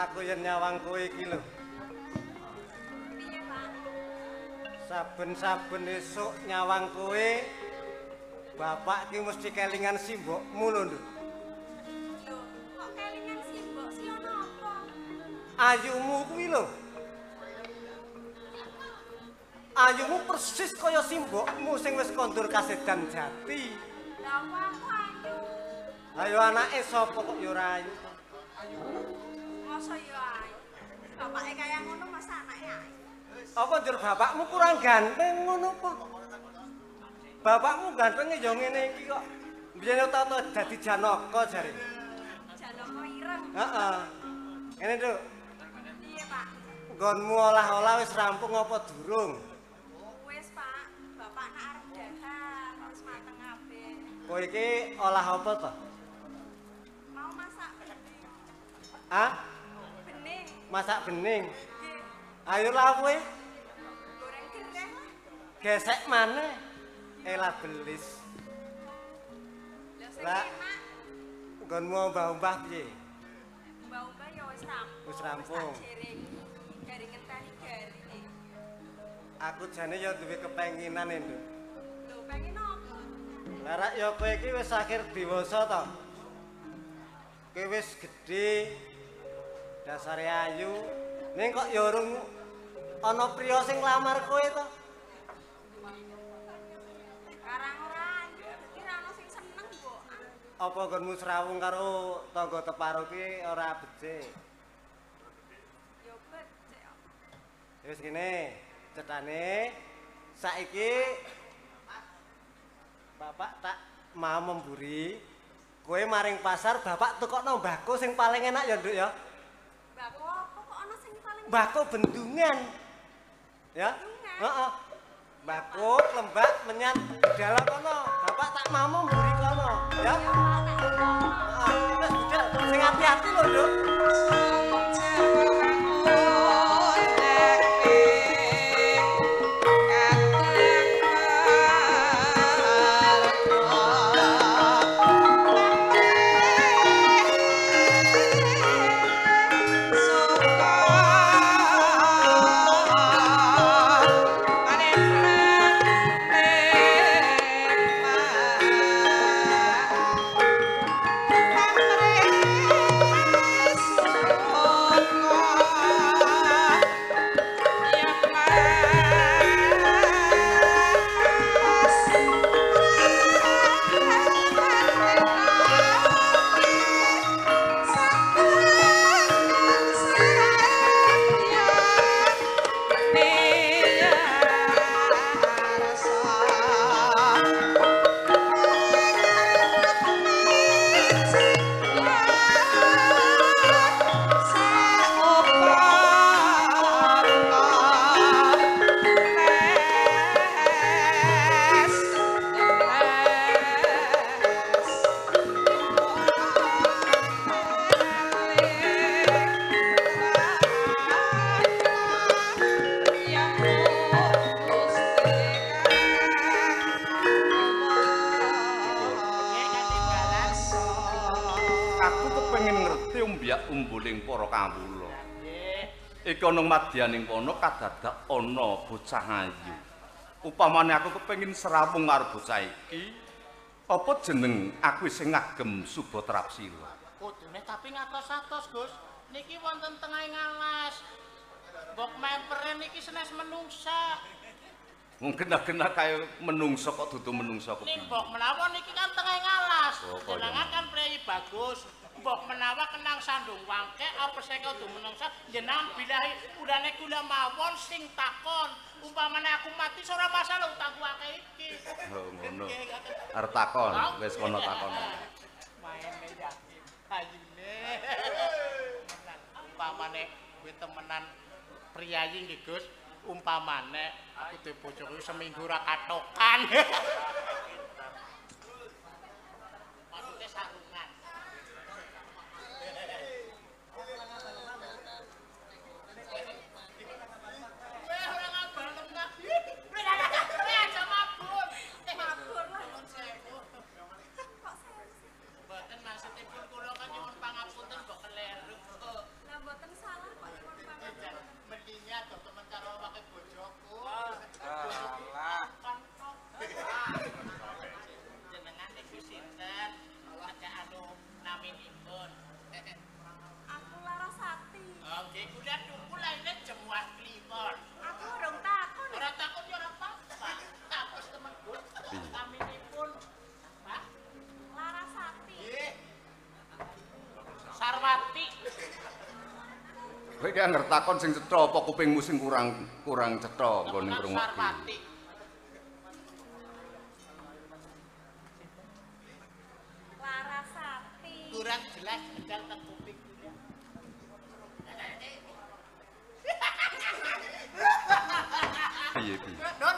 Aku yen nyawang kowe iki lho. Piye, Pak? Saben-saben esuk nyawang kowe, bapak ki mesti kelingan simbokmu lho, Nduk. Lho, kok kelingan simbok sih ana apa? Ayumu kuwi lho. Ayumu persis kaya simbokmu sing wis kondur kasedan jati. Lah apa aku ayu? Ayo anake sapa kok ya ora ayu? Masa ya ayu. Bapake kaya ngono masa anake ayu. Apa njur bapakmu kurang ganteng ngono apa? Bapakmu gantenge ya ngene iki kok. Biyen tau dadi Janaka jare. Janaka ireng. Heeh. Ngene, Nduk. Piye, Pak? Nggonmu olah-olah wis rampung apa durung? Wis, Pak. Bapak nak arep dahar wis mateng kabeh. Kowe iki olah apa to? Mau masak bening. Hah? Bening. Masak bening. Nggih. Ayo lawuhe. Goreng gereh lah. Gesek maneh. Elah belis. Lah sing Lah. enak Nggonmu ombah-ombah piye? mbah-mbah ya wis rampung. Wis rampung. Wis tak jeringi. Gari ngenteni garine. Aku jane ya duwe kepenginan, Nduk. Lho, pengen apa? Lah rak ya kowe iki wis akhir dewasa to. Kowe wis gedhe. Dasare ayu. Ning kok ya urung ana priya sing nglamar kowe to? Karang ora ayu, dadi ora ana sing seneng, Mbok. Apa nggonmu srawung karo tangga teparo ki ora becik? Ya becik. Wis ngene, cetane saiki bapak tak mau memburi kowe maring pasar, bapak tukokno mbako sing paling enak ya, Nduk ya. Mbako apa kok ana sing paling Mbako bendungan. Ya? Bendungan? Heeh. Mbako lembak menyan budal kono. Bapak tak mau memburi kono, ya. Ya, Pak, tak tukokno. Heeh. Wis budal, sing ati-ati lho, Nduk. Aku kepengin ngerti umbyak umbuling para kawula. Iki ana madyaning kono kadadak ana bocah ayu. Upamane aku kepengin srawung karo bocah iki, apa jeneng aku isih ngagem Subatrapsila? Kudune tapi ngatos-atos, Gus. Niki wonten tengahing alas. Mbok mempere niki senes menungsa. Wong genah-genah kaya menungsa kok dudu menungsa Ning kepiye. mbok menawa niki kan tengahing alas. Oh, kaya Jenengan kan priyayi bagus. Mbok menawa kenang sandung wangke apa sing kudu menungsa jenengan bilahi urane kula mawon sing takon. Umpamane aku mati ora masalah utangku akeh iki. Oh, ngono. Arep takon, wis kono takon. Maene yakin ayune. Umpamane kuwi temenan priyayi nggih Gus. Umpamane aku duwe bojoku seminggu ora katokan. Maksudnya sarungan. Weh ora ngabal tenan. Weh aja mabur. Mabur lah. Nuwun sewu. Kok sewu sih? Mboten maksudipun kula kan nyuwun pangapunten mbok keleru. Lah Lah mboten salah kok nyuwun pangapunten. Mendingnya do temen karo awake bojoku. Alah. Jenengan niku sinten? Ada anu naminipun. Aku Larasati. Oh nggih, kula tuku laine Jemuah Kliwon. Aku urung takon. Ora takon ya ora apa-apa. Takos temen Gus. Naminipun Pak Larasati. Nggih. Sarwati. Kowe iki angger takon sing cetha apa kupingmu sing kurang cetha nggone ngrungokke. Sarwati. Larasati. Kurang jelas medal teng kuping kula. Piye piye? Non,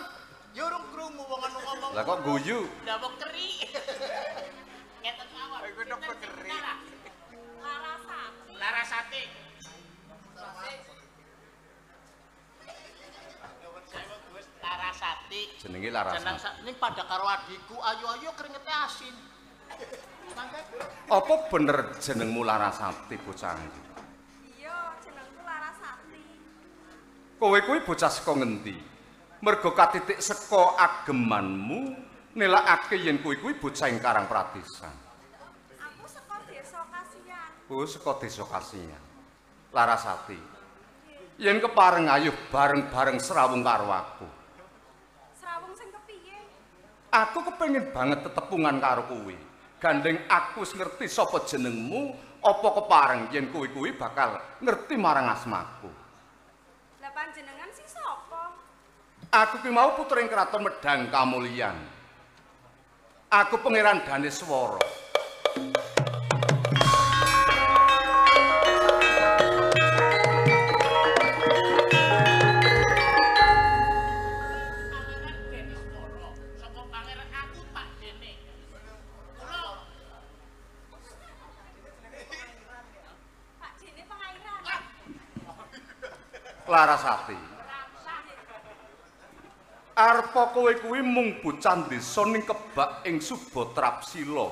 yo urung krungu wong anu ngomong. Lah kok guyu? Lah wong keri. Ngeten mawon. Iku tok keri. Larasati. Larasati. Larasati. Jenenge Larasati. Jeneng ning padha karo adikku, ayo-ayo keringete asin. Apa bener jenengmu Larasati bocah iki? Iya, jenengku Larasati. Kowe kuwi bocah saka ngendi? Mergo katitik saka agemanmu nelakake yen kowe kuwi bocah ing Karang Pratisan. Aku saka desa Kasihan. Oh, saka desa Kasihan. Larasati. Yen kepareng ayuh bareng-bareng srawung karo aku. Srawung sing kepiye? Aku kepengin banget tetepungan karo kowe. Gandeng aku wis ngerti sapa jenengmu, apa kepareng yen kowe kuwi bakal ngerti marang asmaku. Lah panjenengan sih sapa? Aku ki mau putring kraton Medang Kamulyan. Aku Pangeran Daneswara. Pangeran Daneswara, saka pangeran aku Pak Dene. Kula Pak Dene pengairan. Larasati. Arpa kowe kuwi mung bocah desa ning kebak ing Subatrapsila.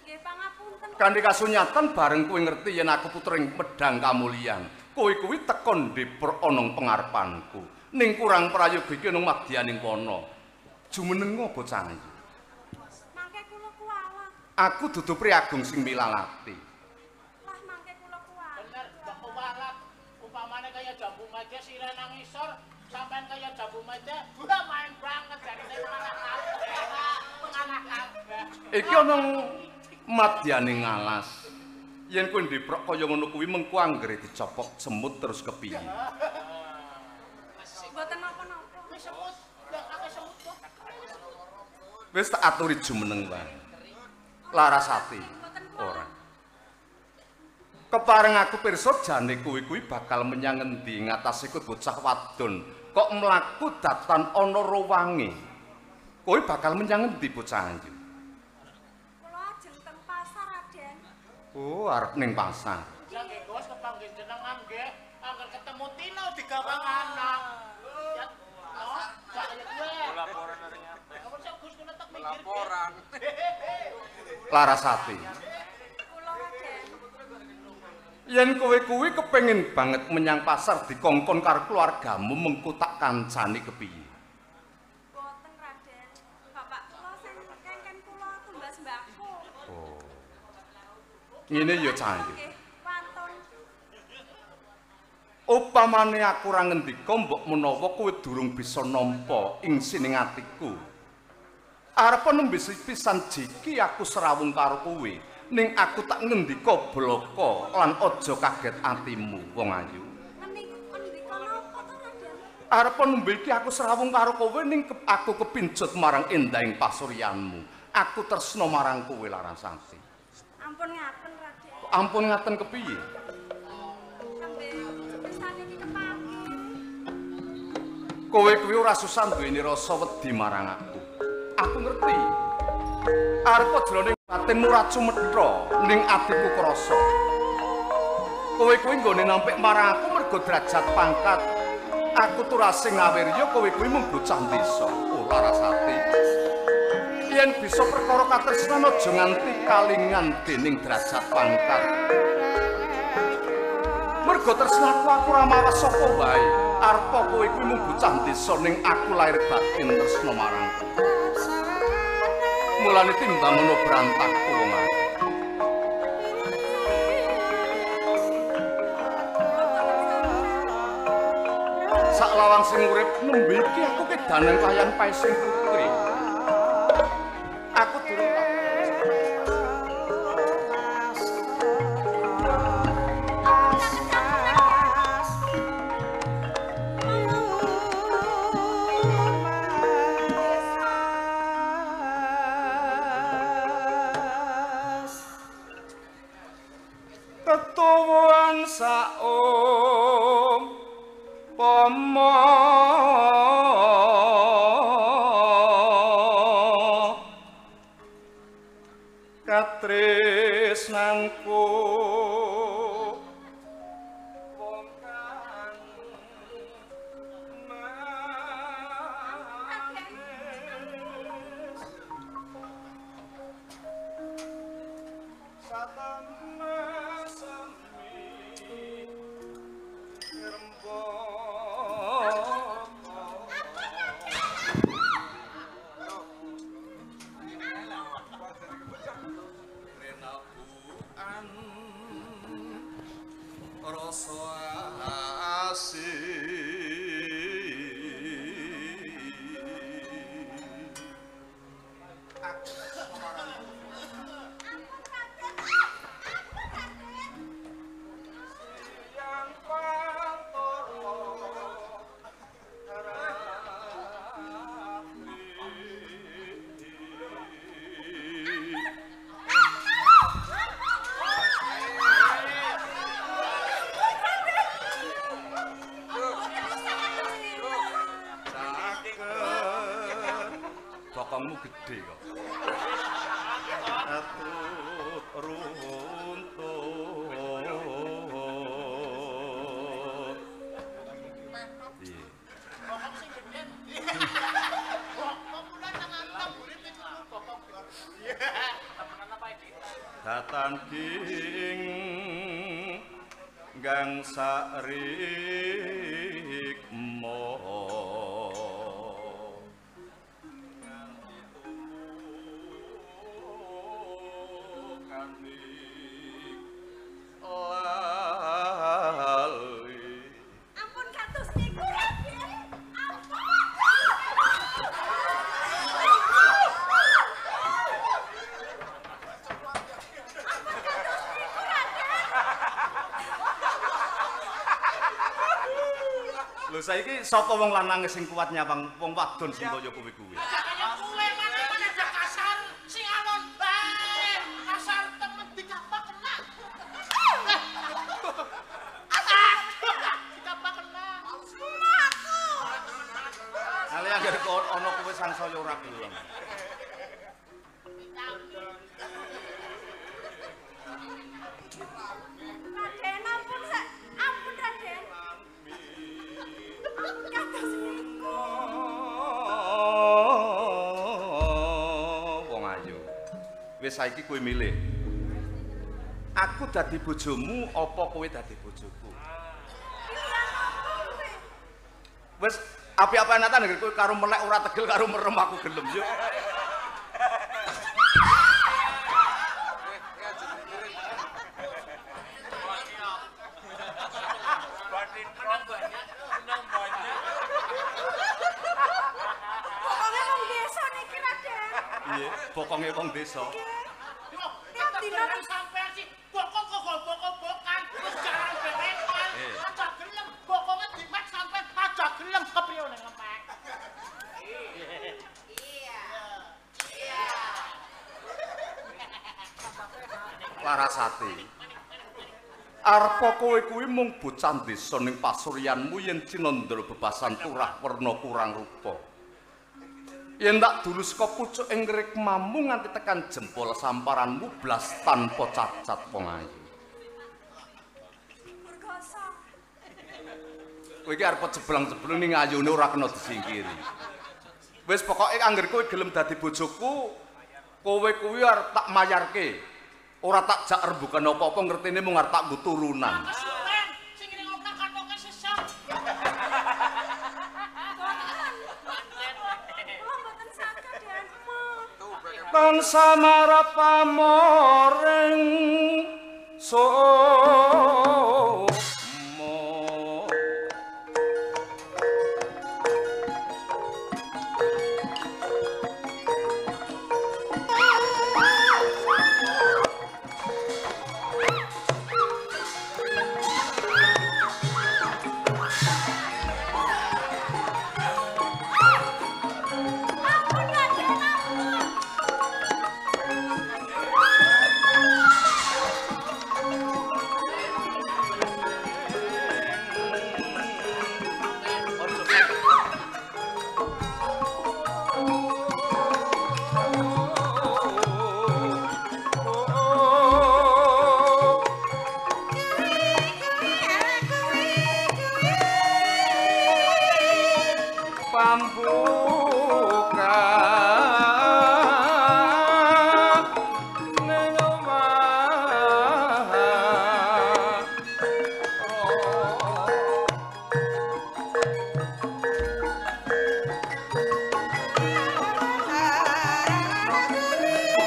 Nggih pangapunten. Kanthi kasunyatan bareng kowe ngerti yen aku putring Medang Kamulyan. Kowe kuwi teka ndepur ana pengarepanku. Ning kurang prayoga iki ana madyaning wana. Jumenenga bocah ayu. Mangke kula kuwalat. Aku dudu priagung sing milalati. Lah mangke kula kuwalat. Bener, mbok kuwalat. Umpamane kaya jambu meja sirah nang isor, sampean kaya jambu meja, wah main banget jarine malah kabeh. Malah kabeh. Iki ana madyaning alas. Yen kowe ndiprok kaya ngono kuwi mengko anggere dicopok semut terus kepiye? Mboten napa-napa. Wis semut, lha akeh semut kok. Wis tak aturi jumeneng wae. Larasati. Ora. Kepareng aku pirsa jane kowe kuwi bakal menyang ngendi ngatasé kowe bocah wadon kok mlaku datan ana ruwange. Kowe bakal menyang ngendi bocah ayu? Kula ajeng teng pasar, Raden. Oh, arep ning pasar. Lah nggih Gus kepanggih jenengan nggih, angger ketemu Tino digawang anak. Ya, oh, gak ya kowe. Laporan arep nyampe. Kamu sik Gus kula tek minggir. Laporan. Larasati. Kula Raden. Yen kowe kuwi kepengin banget menyang pasar dikongkon karo keluargamu mengko tak kancani kepiye? Boten Raden. Bapak kula sing kengken kula tumbas mbako. Oh. Ngene ya cah ayu. Nggih, wantun. Upamane aku ora ngendika mbok menawa kowe durung bisa nampa ing sining atiku. Arep nembe pisan jiki aku serawung karo kowe, ning aku tak ngendika blaka lan aja kaget atimu wong ayu. Ngendika napa to Raden? Arep nembe iki aku serawung karo kowe ning aku kepincut marang endahing pasuryanmu. Aku tresna marang kowe Larasati. Ampun ngaten Raden. Ampun ngaten kepiye? Nembe pisan iki kepanggih. Kowe kuwi ora susah duweni rasa wedi marang aku. Aku ngerti. Arep jroning batinmu ra cumetha ning atiku krasa. Kowe kuwi nggone nampik marang aku mergo derajat pangkat. Aku turase ngawirya kowe kuwi mung bocah desa. Oh Larasati. Yen bisa perkara katresnan aja nganti kalingan dening derajat pangkat. Mergo tresnaku aku ora mawas sapa wae. Arpa kowe kuwi mung bocah desa ning aku lair batin tresna marang kowe. Mulane timbang ngono berantakku wong ayu. Sak lawang sing urip nembe iki aku kedanan kayan paesing putri. Aku durung tak ketuwuhan saum pomo katresnanku wong kang manis satemah semi rembaka. Renabukan rasa asih aku siang pantoro bokongmu gede kok. Atut runtut. Piye? Bokong sing gede. Bokong kula nang nang mburi niku bokong. Datan king gang sarikmo. Lali. Ampun kados niku Raden. Ampun. Ampun kados niku Raden. Lho saiki sapa wong lanang sing kuat nyawang wong wadon sing kaya kowe kuwi? Kaya kowe maneh aja kasar sing alon bae. Kasar temen dikapak kena. Dikapak kena. Aku. Ale anggere ana kowe sangsaya ora gelem. Raden ampun sak ampun Raden. Ampun kados niku. Wong ayu. Wis saiki kowe milih. Aku dadi bojomu apa kowe dadi bojoku? Pilihan apa kowe? Wis api-api anatan kowe karo melek ora tegel karo merem aku gelem yuk. Menang banyak, menang banyak. Pokoke wong desa niki Raden. Piye? Bokonge wong desa. Yo, tegelan sampean sih bokong kok bokong-bokan terus jalan berekan. Aja gelem bokonge dimek sampean aja gelem kepriye oleh ngemek. Iya. Iya. Larasati. Arpa kowe kuwi mung bocah desa ning pasuryanmu yen cinandra bebasan turah werna kurang rupa. Yen tak dulu saka pucuk ing rikmamu nganti tekan jempol samparanmu blas tanpa cacat wong ayu. Murgasa. Kowe iki arep jeblang-jeblung ning ayune ora kena disingkiri. Wis pokoke angger kowe gelem dadi bojoku, kowe kuwi arep tak mayarke. Ora tak jak rembugan apa-apa ngertine mung arep tak nggo turunan. Kesuwen sing Tan samarap pamoring somo. Ampun Raden, ampun. Pambuka ning omah. Ampun Raden.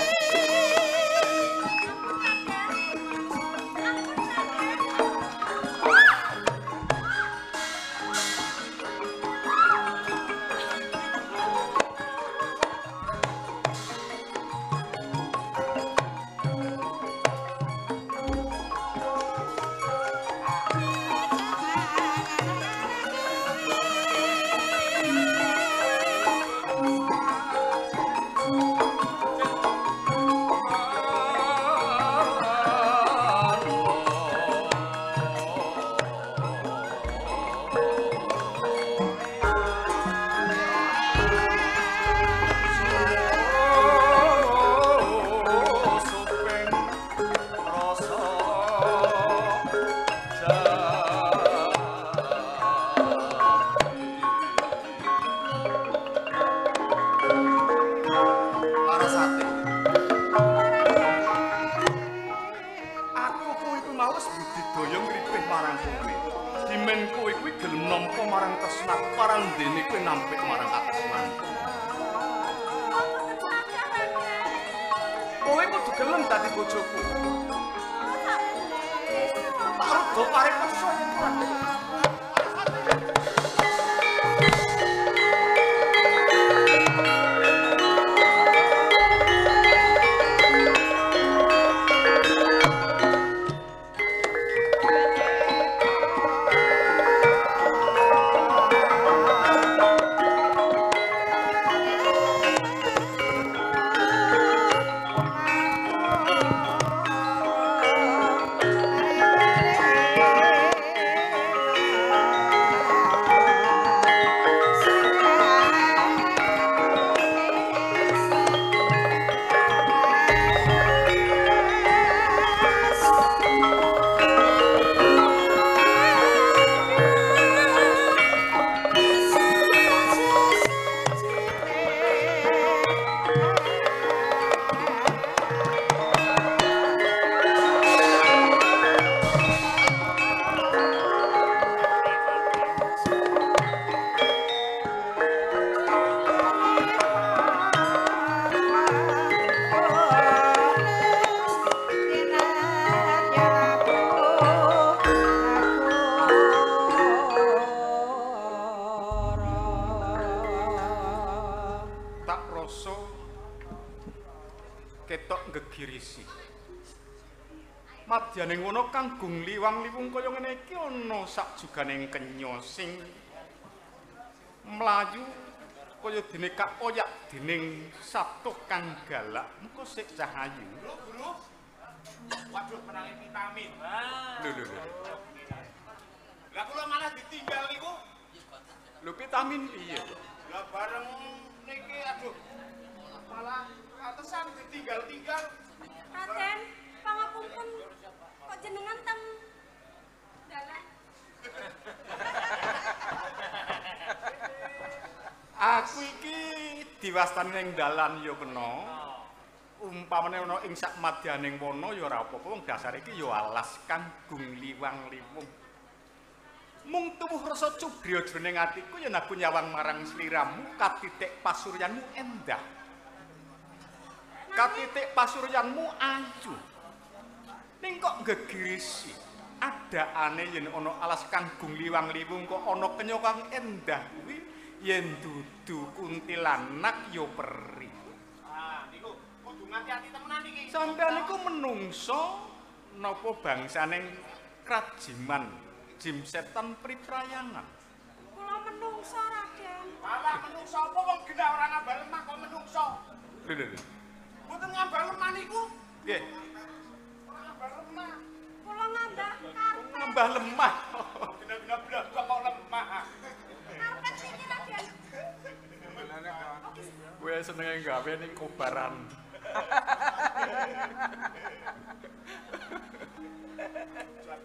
Suping rasa Larasati, aku kuwi kuwi mau wis budidaya ngripih marang kowe. Dimen kowe kuwi gelem nampa marang tresnaku, parandene kowe nampik marang katresnanku. Kula boten saged Raden. Kowe kudu gelem dadi bojoku. Kula sak bisa. Tak reda paripeksa yen Raden. Tak rasa ketok gegirisi. Madyaning wana kang gung liwang-liwung kaya ngene iki ana sakjuganing kenya sing mlayu kaya dene kaoyak dening sabtuh kang galak. Muga sik cahayu. Guru, guru. Waduh, menangi vitamin. Lho lho lho. Lah kula malah ditinggal niku. Lho vitamin piye to? Lah bareng niki aduh. Malah pantesan ditinggal-tinggal. Raden, pangapunten kok jenengan teng dalan. Aku iki diwastani ning dalan ya kena. Umpamane ana ing sak madyaning wana ya ora apa-apa, wong dasare iki ya alas kang gung liwang-liwung. Mung tuwuh rasa cubriya jroning atiku yen aku nyawang marang sliramu katitik pasuryanmu endah. Katitik pasuryanmu ayu. Ning kok gegirisi. Adaane yen ana alas kang gung liwang-liwung kok ana kenya kang endah kuwi yen dudu kuntilanak ya peri. Ah, niku kudu ngati-ati temenan iki. Sampeyan niku menungso napa bangsane krajiman jim setan priprayangan? Kula menungso, Raden. Alah menungso apa wong genah ora ngambah lemah kok menungso. Lho lho lho. Mboten ngambah lemah niku. Nggih. Ora ngambah lemah. Kula ngambah karpet. Ngambah lemah. Genah-genah blok kok lemah. Karpet niki, Raden. Kowe senenge gawe ning kobaran.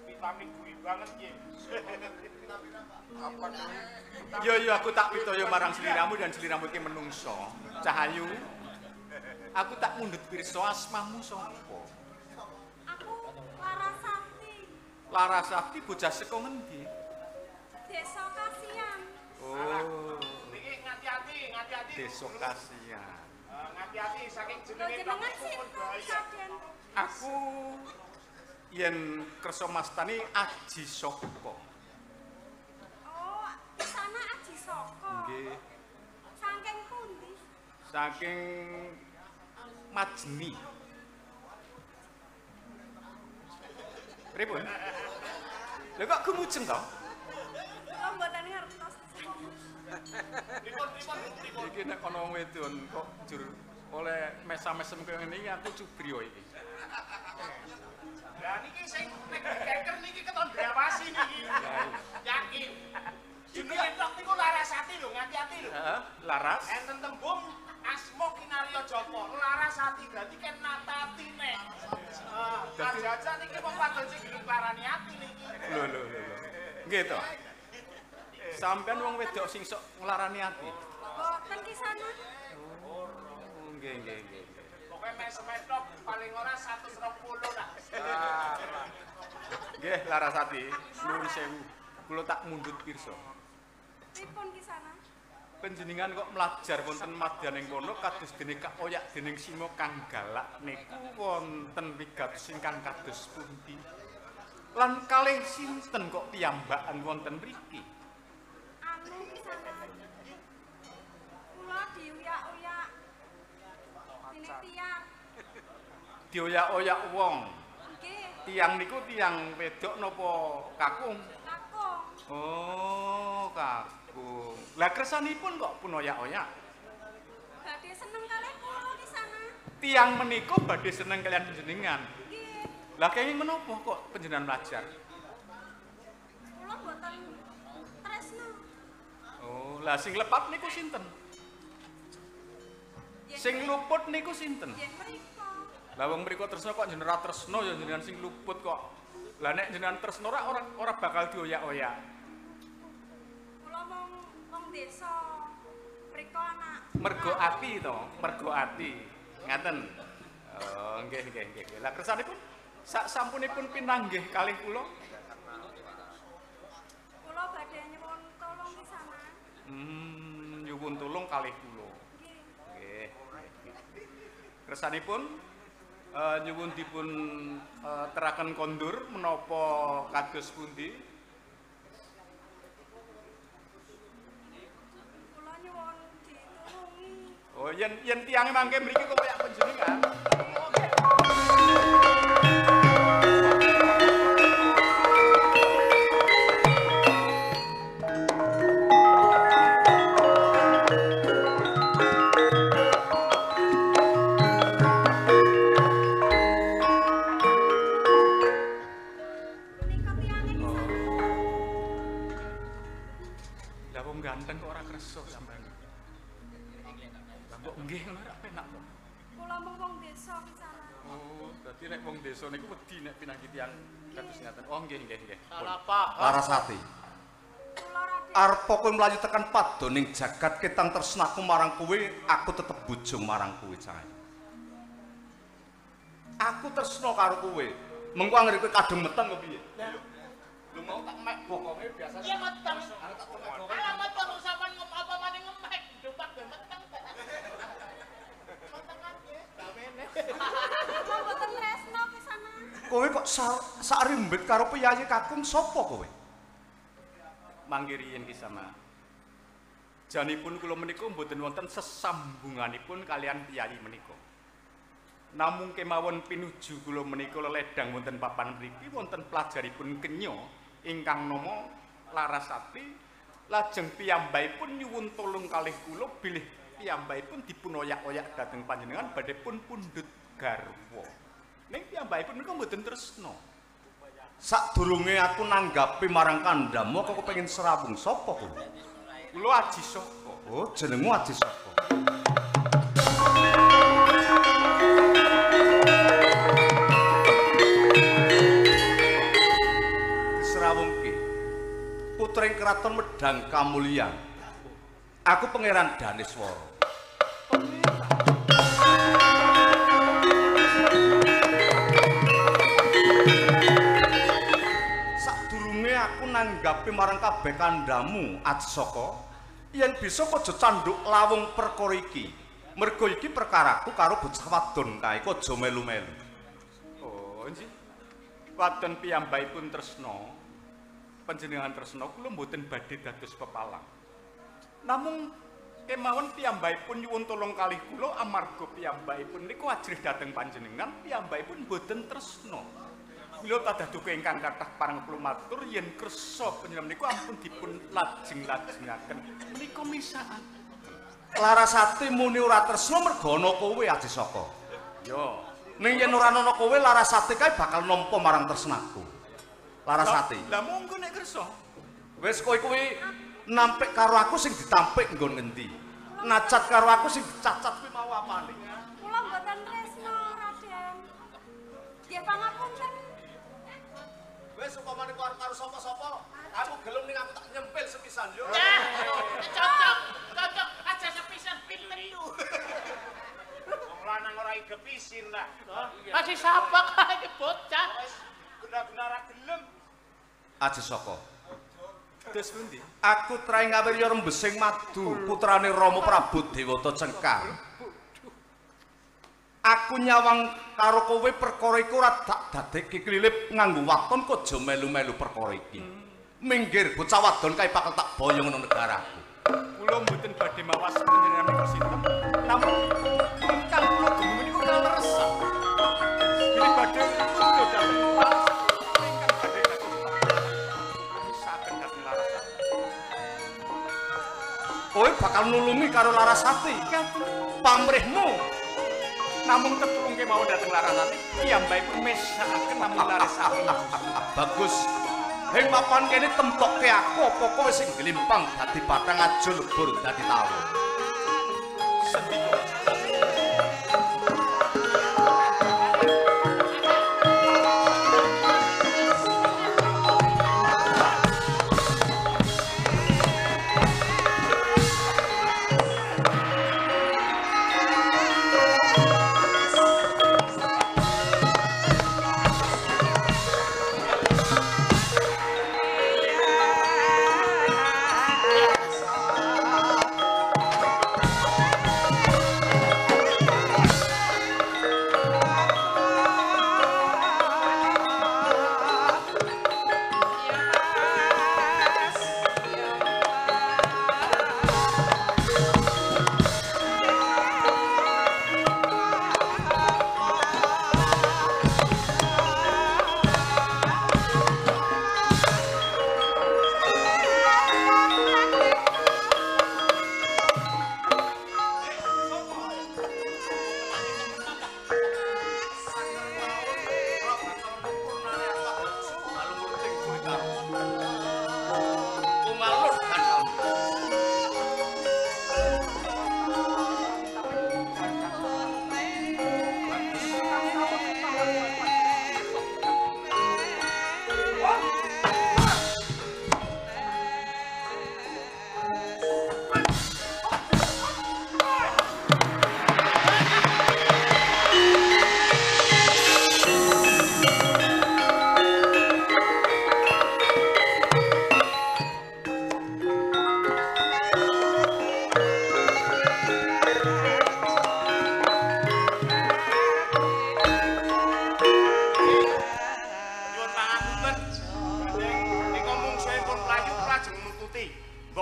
Vitamin kuwi banget iki. Yo yo aku tak pitoyo marang sliramu dan sliramu iki menungso. Cahayu. Aku tak mundhut pirsa asmamu sapa? Aku Larasati. Larasati bocah saka ngendi? Desa Kasian. Oh. Niki ngati-ati, ngati-ati. Desa Kasian. Ngati-ati saking jenenge jenengan sinten, Raden? Aku yen kersa mastani Aji Saka. Oh, sana Aji Saka. Nggih. Saking pundi? Saking Majeni. Pripun? Lha kok gumujeng to? Kula mboten ngertos. Pripun-pripun. Iki nek ana wong wedon kok jur oleh mesam-mesem kaya ngene iki aku cubrio iki. Lah niki sing nek keker niki keton drawasi niki. Yakin. Jenenge tok niku Larasati lho, ngati-ati lho. Heeh, Laras. Enten tembung asma kinarya japa, Larasati berarti ken natatine. Heeh, aja-aja niki wong wadon sing gelem nglarani ati niki. Lho lho lho. Nggih to. Sampeyan wong wedok sing sok nglarani ati. Mboten ki sana. Oh, nggih nggih nggih. Pokoke mesem tok paling ora 120 lah. Nggih, Larasati, nuwun sewu. Kula tak mundhut pirsa. Pripun ki sana? Panjenengan kok mlajar wonten madyaning wana kados dene kaoyak dening singa kang galak niku wonten wigatos ingkang kados pundi? Lan kalih sinten kok piyambakan wonten mriki? Anu ki sana. Kula diuyak-uyak dening tiyang. Dioyak-oyak wong. Nggih. Tiyang niku tiyang wedok napa kakung? Kakung. Oh, kakung. Lah kersanipun kok pun oyak-oyak? Badhe seneng kalih kula ki sana. Tiyang menika badhe seneng kalian panjenengan. Nggih. Lah kenging menapa kok panjenengan mlajar? Kula mboten tresna. Oh, lah sing lepat niku sinten? Sing luput niku sinten? Yen mriko. Lah wong mriko tresna kok jenengan tresna ya jenengan sing luput kok. Lah nek jenengan tresna ora bakal dioyak-oyak. Kula mung wong desa. Mriko anak. Mergo ati to, mergo ati. Ngaten. Oh, nggih nggih nggih. Lah kersanipun sak sampunipun pinanggih kalih kula. Kula badhe nyuwun tolong ki sana. Nyuwun tulung kalih kula. Nggih. Nggih. Kersanipun nyuwun dipun teraken kondur menapa kados pundi? Kula nyuwun ditulungi. Oh, yen tiyange mangke mriki kok koyak panjenengan. Menika tiyange ki sana. Lah wong ganteng kok ora kersa sampean. Lah mbok nggih ngono ora penak kok. Kula mung wong desa ki sana. Oh, dadi nek wong desa niku wedi nek pinanggih tiyang kados ngaten. Oh, nggih nggih nggih. Salah Pak. Larasati. Kula Raden. Arpa kowe mlayu tekan padoning jagat ketang tresnaku marang kowe, aku tetep bujung marang kowe, Cah. Aku tresna karo kowe. Mengko anggere kowe kadung meteng kok piye? Lho mau tak mek bokonge biasa. Iya meteng. Alamat kok sampean ngom apa maning ngemek, dupak be meteng. Metengan nggih, gawene. Kula mboten tresno kesana. Kowe kok sak rimbit karo piyayi kakung sapa kowe? Mangke riyin Ki Sama. Janipun kula menika mboten wonten sesambunganipun kalian piyayi menika. Namung kemawon pinuju kula menika leledang wonten papan mriki wonten pelajaripun Kenya ingkang nama Larasati lajeng piyambakipun nyuwun tulung kalih kula bilih piyambakipun dipun oyak-oyak dhateng panjenengan badhe pun pundhut garwa. Ning piyambakipun menika mboten tresna. Sadurunge aku nanggapi marang kandhamu kok kepengin srawung sapa kowe? Kula Aji Saka. Oh, jenengmu Aji Saka. Disrawungke. Putring Kraton Medang Kamulyan. Aku Pangeran Daneswara. Sadurunge aku nanggapi marang kabeh kandhamu, Aji Saka, yen bisa aja candhuk lawung perkara iki. Mergo iki perkaraku karo bocah wadon kae aja melu-melu. Oh, nggih. Wadon piyambakipun tresna. Panjenengan tresna kula mboten badhe dados pepalang. Namung kemawon piyambakipun nyuwun tulung kalih kula amarga piyambakipun niku ajrih dhateng panjenengan piyambakipun mboten tresna. Kula tadah duka ingkang kathah pareng kula matur yen kersa panjenengan niku ampun dipun lajeng-lajengaken. Menika misaan. Larasati muni ora tresna mergo ana kowe Aji Saka. Yo. Ning yen ora ana kowe Larasati kae bakal nampa marang tresnaku. Larasati. Lah monggo nek kersa. Wis kowe kuwi nampik karo aku sing ditampik nggon ngendi. Nacat karo aku sing dicacat kuwi mau apane? Kula mboten tresna, Raden. Nggih pangapunten. Wis upamane karo sapa-sapa, aku gelem ning aku tak nyempil sepisan yo. Cocok, cocok aja sepisan ping 3. Wong lanang ora igepisin lah. Masih sapa kae bocah. Wis guna-guna ora gelem. Aji Saka. Dos pundi? Aku trae ngawirya rembesing madu putrane Rama Prabu Dewata Cengkar. Aku nyawang karo kowe perkara iku ora tak dadekke klilip nganggo waton kok aja melu-melu perkara iki. Minggir bocah wadon kae bakal tak boyong nang negaraku. Kula mboten badhe mawas panjenengan menika sinten. Namung ingkang kula gumun niku kaleresan. Bilih badhe tundha dhateng ingkang badhe dados misaken dhateng Larasati. Kowe bakal nulungi karo Larasati. Pamrihmu namung tetulung kemawon dhateng Larasati piyambakipun mesakaken namung Larasati. Bagus. Ing papan kene temtokke aku apa kowe sing glimpang dadi bathang aja lebur dadi tawa. Sendika.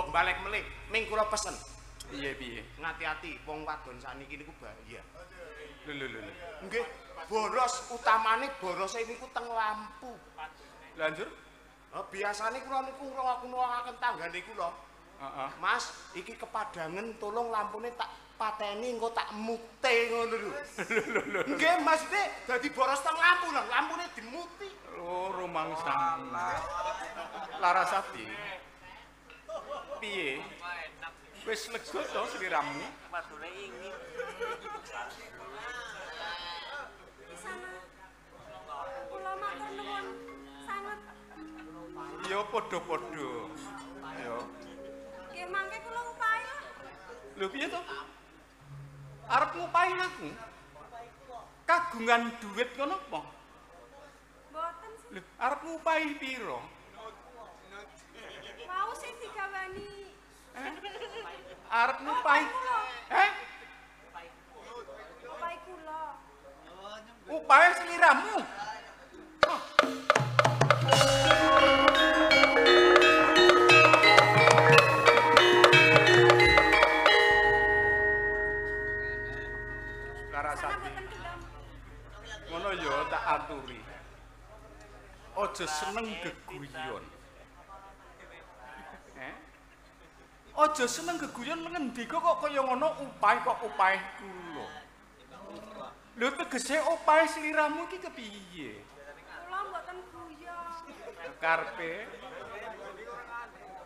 Mbok balik melih, ming kula pesen. Piye piye? Ngati-ati wong wadon sakniki niku bahaya. Lho lho lho. Nggih, boros utamane borose niku teng lampu. Lah njur? Biasane kula niku ngrungokake tanggane kula. Heeh. Mas, iki kepadangen tolong lampune tak pateni engko tak mute ngono lho. Lho lho. Nggih, maksudnya dadi boros teng lampu lho, lampune dimuti. Oh, rumangsamu. Larasati. Piye? Wis lega to sliramu? Wadone ingin. Sana. Kula matur nuwun sanget. Ya padha-padha. Ya. Nggih mangke kula upahi lah. Lho piye to? Arep ngupahi aku? Kagungan duit ngono apa? Mboten sih. Lho, arep ngupahi pira? Wau sing digawani. Arep ngupahi. Eh? Upahi kula. Upahe sliramu. Oh. Larasati. Ngono ya tak aturi. Aja seneng geguyon. Eh? Aja seneng geguyon ngendika kok kaya ngono upahe kok upahe kula. Lho tegese upahe sliramu iki kepiye? Kula mboten guyon. Karepe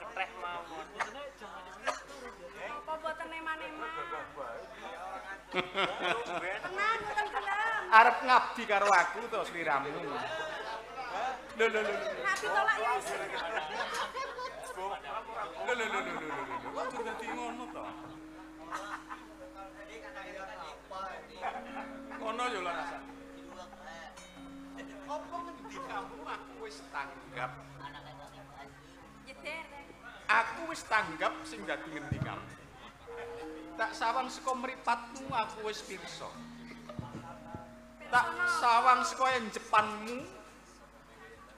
ketreh mawon. Apa mboten eman-eman? Tenan mboten gelem. Arep ngabdi karo aku to sliramu. Lho lho lho. Nek ditolak ya isin. Lho lho lho lho lho lho. Kok dadi ngono to? Ngono ya Larasati. Apa ngendikamu aku wis tanggap. Aku wis tanggap sing dadi ngendikamu. Tak sawang saka mripatmu aku wis pirsa. Tak sawang saka enjepanmu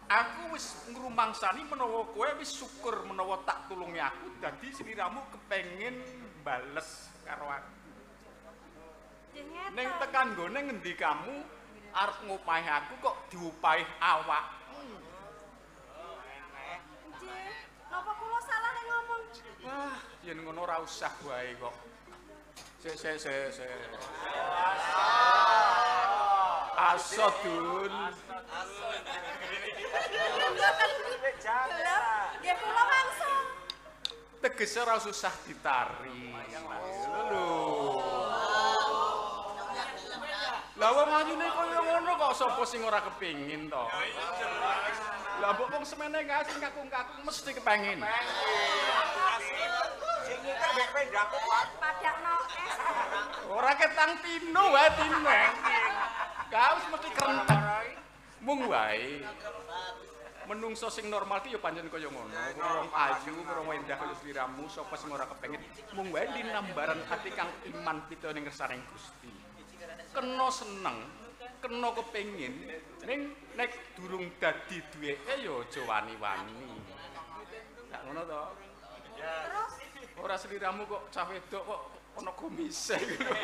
aku wis ngrumangsani menawa kowe wis syukur menawa tak tulungi aku dadi sliramu kepengin bales karo aku. Ning tekan nggone ngendikamu arep ngupahi aku kok diupahi awakmu. Nggih, napa kula salah nek ngomong? Wah, yen ngono ora usah wae kok. Sik sik sik sik. Aso dul. Nggih kula langsung. Tegese ora susah ditari. Lho. Lah wong ayune kaya ngono kok sapa sing ora kepengin to? Lah mbok wong semene kae sing kakung-kakung mesti kepengin. Sing ngiker mek pendaku padakno es. Ora ketang tino wae tineng. Kau wis mesti krentek. Mung wae. Menungso sing normal ki ya pancen kaya ngono. Wong ayu, wong endah kaya sliramu, sapa sing ora kepengin. Mung wae linambaran ati kang iman pita ning ngersaning Gusti. Kena seneng, kena kepengin, ning nek durung dadi duweke ya aja wani-wani. Sak ngono to. Terus ora sliramu kok cah wedok kok ana kumise lho.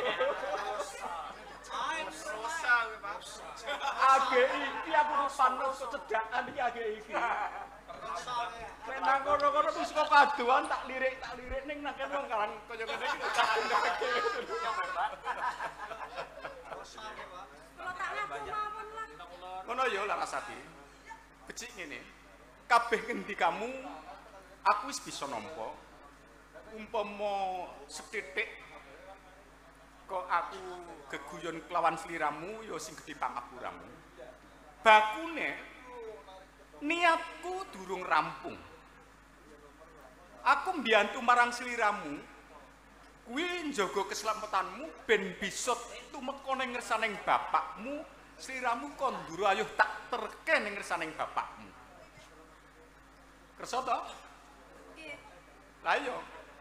Age iki aku panut kecedakan iki age iki. Nek nang kono-kono wis kok kadoan tak lirik ning nang kene wong karang kaya ngene iki tak ndake. Kula tak ngaku mawon lah. Ngono ya Larasati. Becik ngene. Kabeh ngendikamu aku wis bisa nampa. Umpama sethithik kok aku geguyon kelawan sliramu ya sing gedhe pangapuramu. Bakune niatku durung rampung. Aku mbiyantu marang sliramu kuwi njaga keselamatanmu ben bisa tumeka ning ngersaning bapakmu. Sliramu konduro ayuh tak terke ning ngersaning bapakmu. Kersa to? Nggih. Lah iya.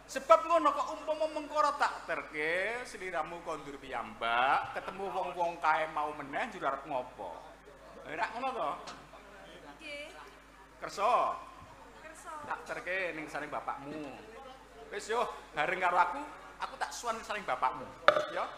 Sebab ngono kok umpama mengko ora tak terke, sliramu kondur piyambak, ketemu wong-wong kae mau meneh njur arep ngopo. Ora ngono to? Nggih. Kersa. Kersa. Tak terke ning ngersane bapakmu. Wis yo, bareng karo aku, aku tak suwan saring bapakmu. Ya.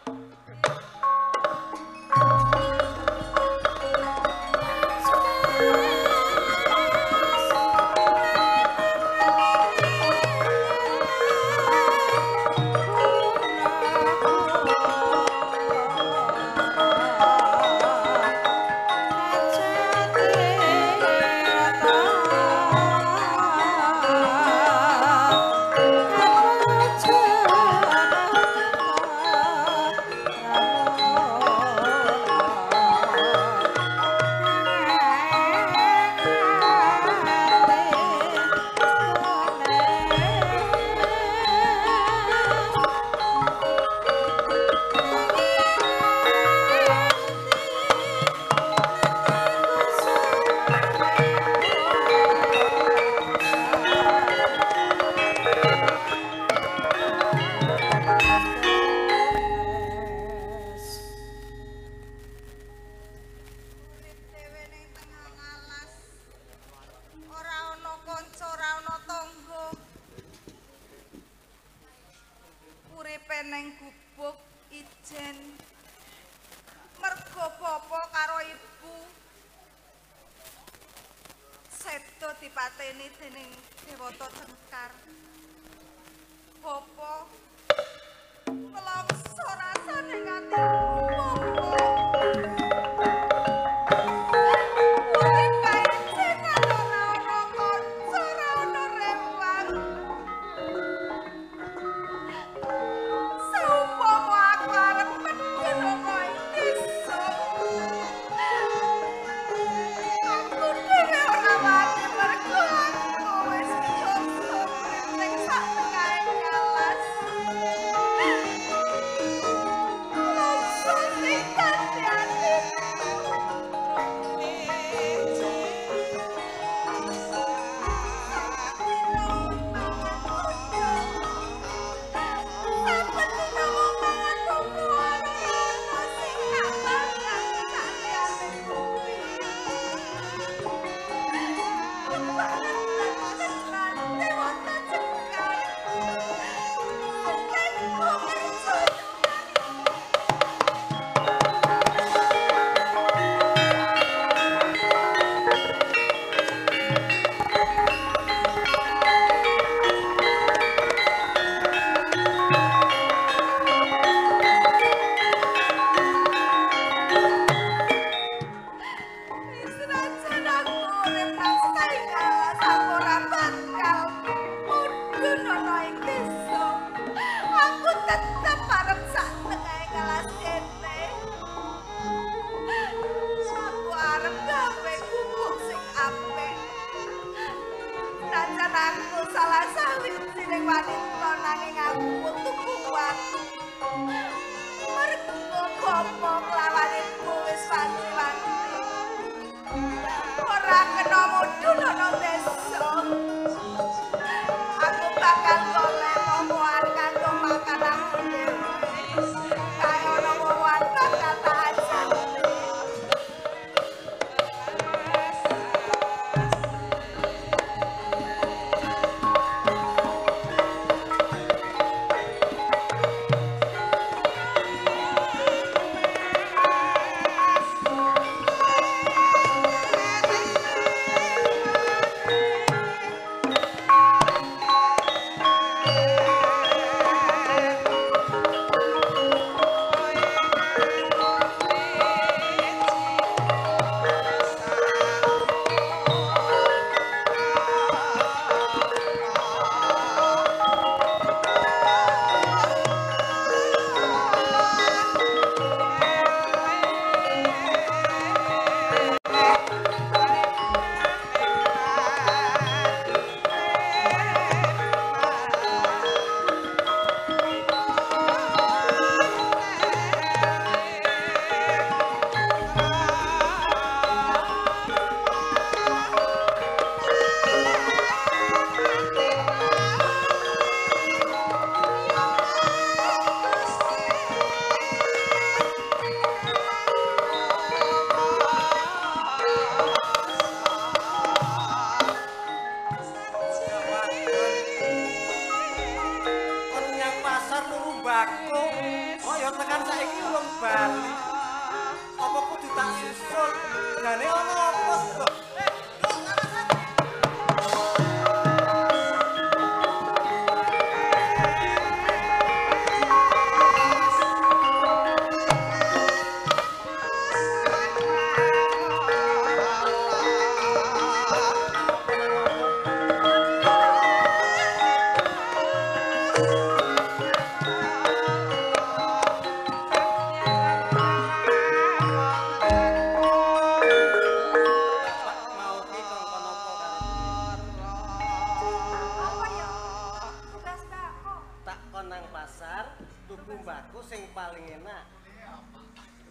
paling enak.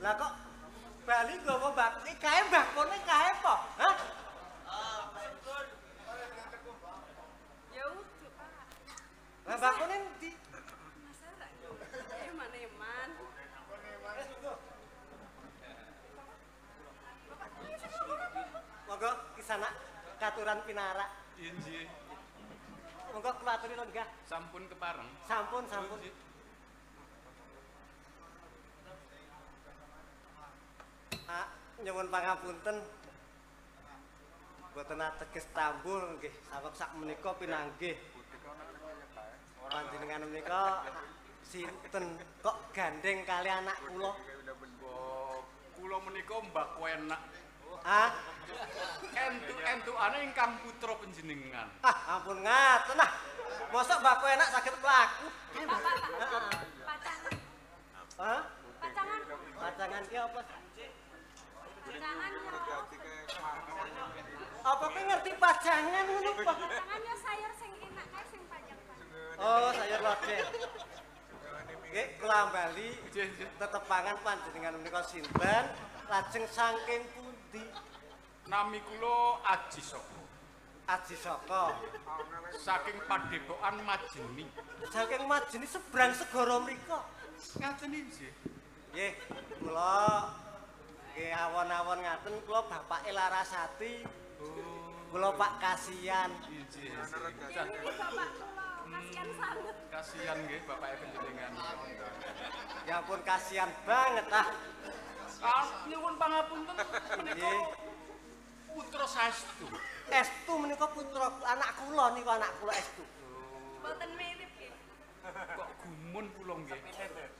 Lah kok bali nggawa mbak iki kae mbakone kae po? Hah? Ya udah, Pak. Lah mbakone endi? Masa ora eman-eman. Monggo kisana katuran pinarak. Inggih. Monggo kula aturi lenggah. Sampun kepareng. Sampun, sampun. Ah, nyuwun pangapunten. Mboten ateges tambul nggih, saweg sak menika pinanggih. Panjenengan menika sinten kok gandeng kali anak kula? Kula menika mbako enak. Ah, entuk-entukane ingkang putra panjenengan. Ah, ampun ngaten ah. Mosok mbako enak saged mlaku. Pacangan. Hah? Pacangan. Pacangan ki apa? Pacangan yo. Apa kowe ngerti pacangan ngono apa? Pacangan yo sayur sing enak kae sing panjang-panjang. Oh, sayur lodeh. Nggih, kula bali tetepangan panjenengan menika sinten? Lajeng saking pundi? Nami kula Aji Saka. Aji Saka. Saking Padepokan Majeni. Saking Majeni seberang segara mriku. Ngaten nggih. Nggih, kula nggih awon-awon ngaten kula bapake Larasati. Kula Pak kasihan. Nggih. Niki bapak kula kasihan sanget. Kasihan nggih bapake panjenengan. Ya ampun kasihan banget ah. Ah, nyuwun pangapunten menika putra saestu. Estu menika putra anak kula niku anak kula estu. Mboten mirip nggih. Kok gumun kula nggih.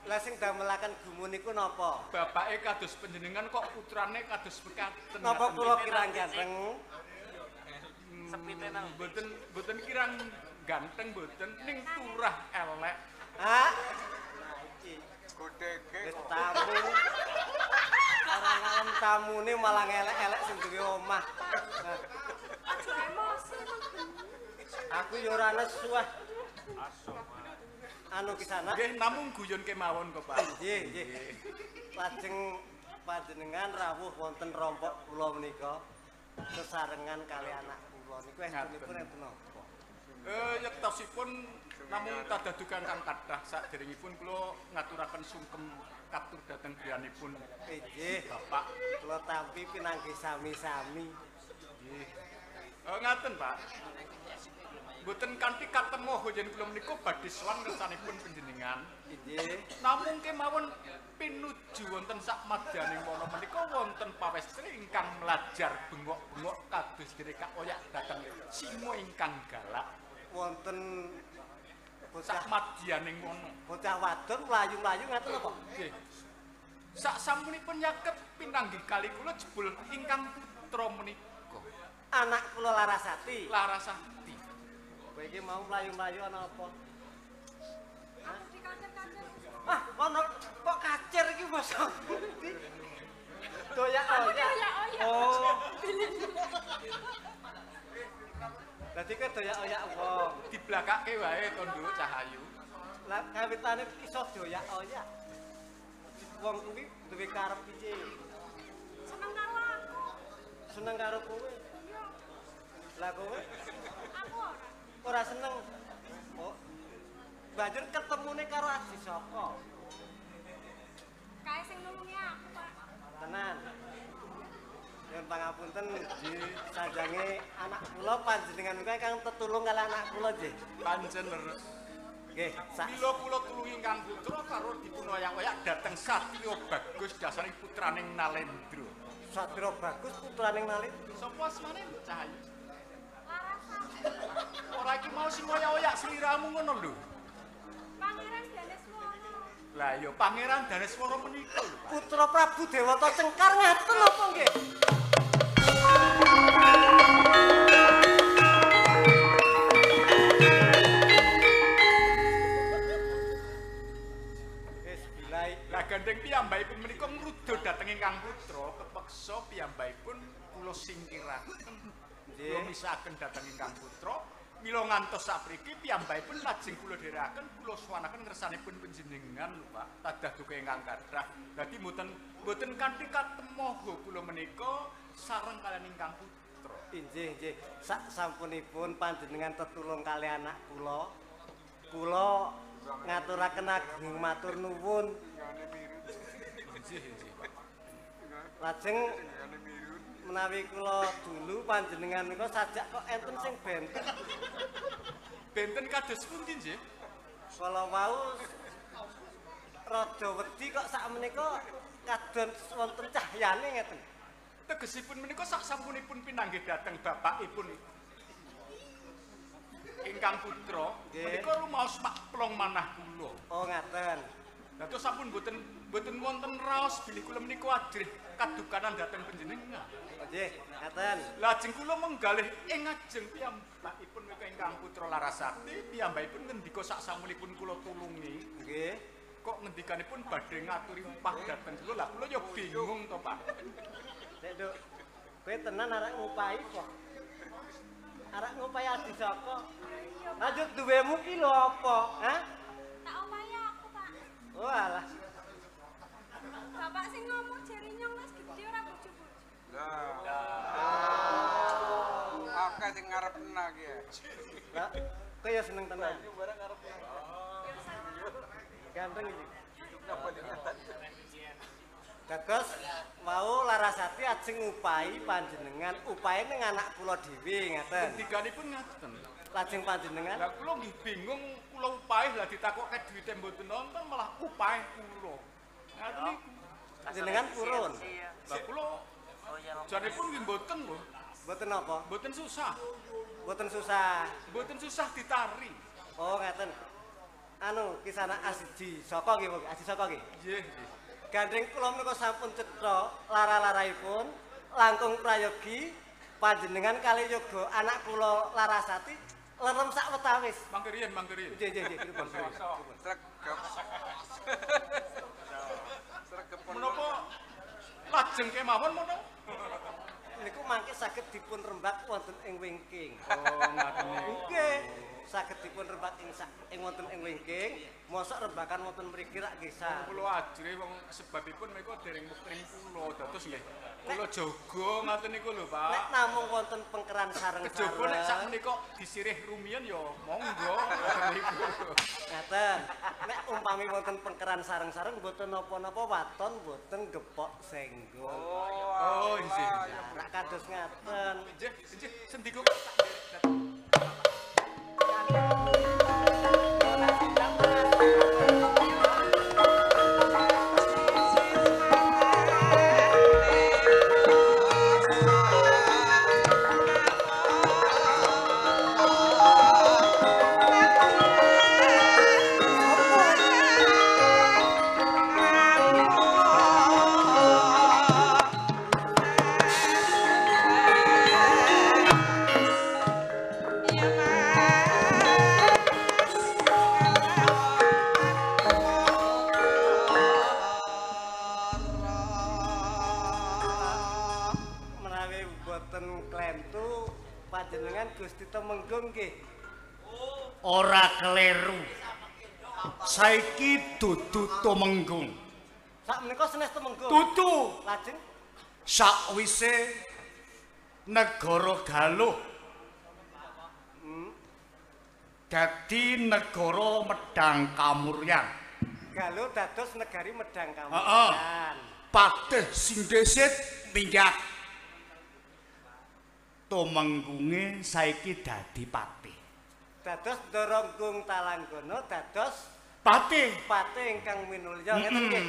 Lah sing damelaken gumun niku napa? Bapake kados panjenengan kok putrane kados mekaten. Napa kula kirang ganteng? Sepite nang mboten mboten kirang ganteng mboten ning turah elek. Hah? Iki godhege tamu. Ora ngalem tamune malah ngelek-elek sing duwe omah. Aja emosi emang. Aku ya ora nesu ah. Anu kisana. Nggih namung guyon kemawon kok, Pak. Nggih, nggih. Lajeng panjenengan rawuh wonten rompok kula menika sesarengan kali anak kula niku estunipun enten napa? Yektosipun namung tadadukan kang kathah saderengipun kula ngaturaken sungkem katur dhateng griyanipun. Nggih, Bapak kula tampi pinanggih sami-sami. Nggih. Ngaten, Pak. Mboten kanthi katemo yen kula menika badhe sowan ngersanipun panjenengan. Nggih. Namung kemawon pinuju wonten sak madyaning wana menika wonten pawestri ingkang mlajar bengok-bengok kados dene kaoyak dhateng singa ingkang galak. Wonten bocah sak madyaning wana. Bocah wadon mlayu-mlayu ngaten apa? Nggih. Sak sampunipun nyaket pinanggih kali kula jebul ingkang putra menika. Anak kula Larasati. Larasati. Kowe iki mau mlayu-mlayu ana apa? Aku dikacer-kacer. Ah, ana kok kacir iki basa. Doyak-oyak. Oh. Dadi kowe doyak-oyak wong. Diblakake wae to, Nduk Cahayu. Lah kawitane iso doyak-oyak. Wong kuwi duwe karep piye? Seneng karo aku. Seneng karo kowe. Iya. Lah kowe? Aku ora. Ora seneng. Oh. Banjur ketemune karo Aji Saka. Kae sing nulungi aku, Pak. Tenan. Nyuwun pangapunten sanjange anak kula panjenengan menika ingkang tetulung kali anak kula nggih. Pancen leres. Nggih, mila kula tulungi ingkang putra karo dipun oyak-oyak dhateng Satria Bagus dasaring putraning Nalendra. Satria Bagus putraning Nalendra. Sapa asmane Nduk Cahayu? Larasati. Ora iki mau sing oyak-oyak sliramu ngono lho. Pangeran Daneswara. Lah ya Pangeran Daneswara menika lho, Pak. Putra Prabu Dewata Cengkar ngaten apa nggih? Wis bilai. Lah gandeng piyambakipun menika ngruda dhateng ingkang putra, kepeksa piyambakipun kula singkiraken. Kula misahaken dhateng ingkang putra, Mila ngantos sapriki piyambakipun lajeng kula dherekaken kula suwanaken ngersanipun panjenengan lho Pak. Tadah duka ingkang kathah. Dadi mboten kanthi katemoho kula menika sareng kaliyan ingkang putra. Inggih, inggih. Sak sampunipun panjenengan tetulung kali anak kula. Kula ngaturaken ageng matur nuwun. Inggih, inggih Pak. Lajeng menawi kula dulu panjenengan menika sajak kok enten sing benten. Benten kados pundi nggih? Kala wau rada wedi kok sak menika kadon wonten cahyane ngeten. Tegesipun menika sak sampunipun pinanggih dhateng bapakipun ingkang putra menika rumaos maklong manah kula. Oh ngaten. Dados sampun mboten wonten raos bilih kula menika ajrih kadukanan dhateng panjenengan. Nggih, ngaten. Lajeng kula menggalih ing ngajeng piyambakipun menika ingkang putra Larasati, piyambakipun ngendika sak samunipun kula tulungi. Nggih. Kok ngendikanipun badhe ngaturi upah dhateng kula. Lah kula ya bingung to, Pak. Dek, Nduk. Kowe tenan arek ngupahi kok. Arek ngupahi Adi saka. Lanjut duwemu ki lho apa? Hah? Tak opahi aku, Pak. Oh alah. Bapak sing ngomong jere nyong wis gedhe ora bojo-bojo. Lah. Akeh sing ngarepna iki. Lah, kowe ya seneng tenan. Ganteng iki. Dados wau Larasati ajeng ngupahi panjenengan, upahe ning anak kula dhewe ngaten. Ngendikanipun ngaten. Lajeng panjenengan. Lah kula nggih bingung kula upahih lah ditakokke duwite mboten nonton malah upahih kula. Ngaten niku. Jenengan purun. Lah kula janipun nggih mboten lho. Mboten napa? Mboten susah. Mboten susah. Mboten susah ditari. Oh ngaten. Anu kisana Asiji saka nggih, Aji saka nggih. Nggih, nggih. Gandeng kula menika sampun cetha lara-laraipun langkung prayogi panjenengan kali yoga anak kula Larasati lerem sak wetawis. Mangke riyen, mangke riyen. Nggih, nggih, nggih, pripun. Sregep. Sregep. Menapa lajeng kemawon menapa? Niku mangke saged dipun rembak wonten ing wingking. Oh, ngaten niku. Nggih, saged dipun rembak ing wonten ing wingking, mosok rembakan wonten mriki rak nggih sa. Kula ajrih wong sebabipun menika dereng muktring kula, dados nggih kula jaga ngaten niku lho, Pak. Nek namung wonten pengkeran sareng-sareng. Kejaba nek sak menika disirih rumiyin ya monggo ngaten niku. Ngaten. Nek umpami wonten pengkeran sareng-sareng mboten napa-napa waton mboten gepok senggol. Oh, nggih. Rak kados ngaten. Nggih, nggih, sendika tak nderek. Gusti Temenggung nggih. Ora keliru. Saiki dudu Tumenggung. Sak menika senes Temenggung. Dudu. Lajeng sakwise negara Galuh dadi negara Medang Kamuryan. Galuh dados negari Medang Kamuryan. Heeh. Patih Sindesit minggat. Tumenggunge saiki dadi patih. Dados Ndoronggung Talanggono dados patih. Patih ingkang minulya ngeten nggih.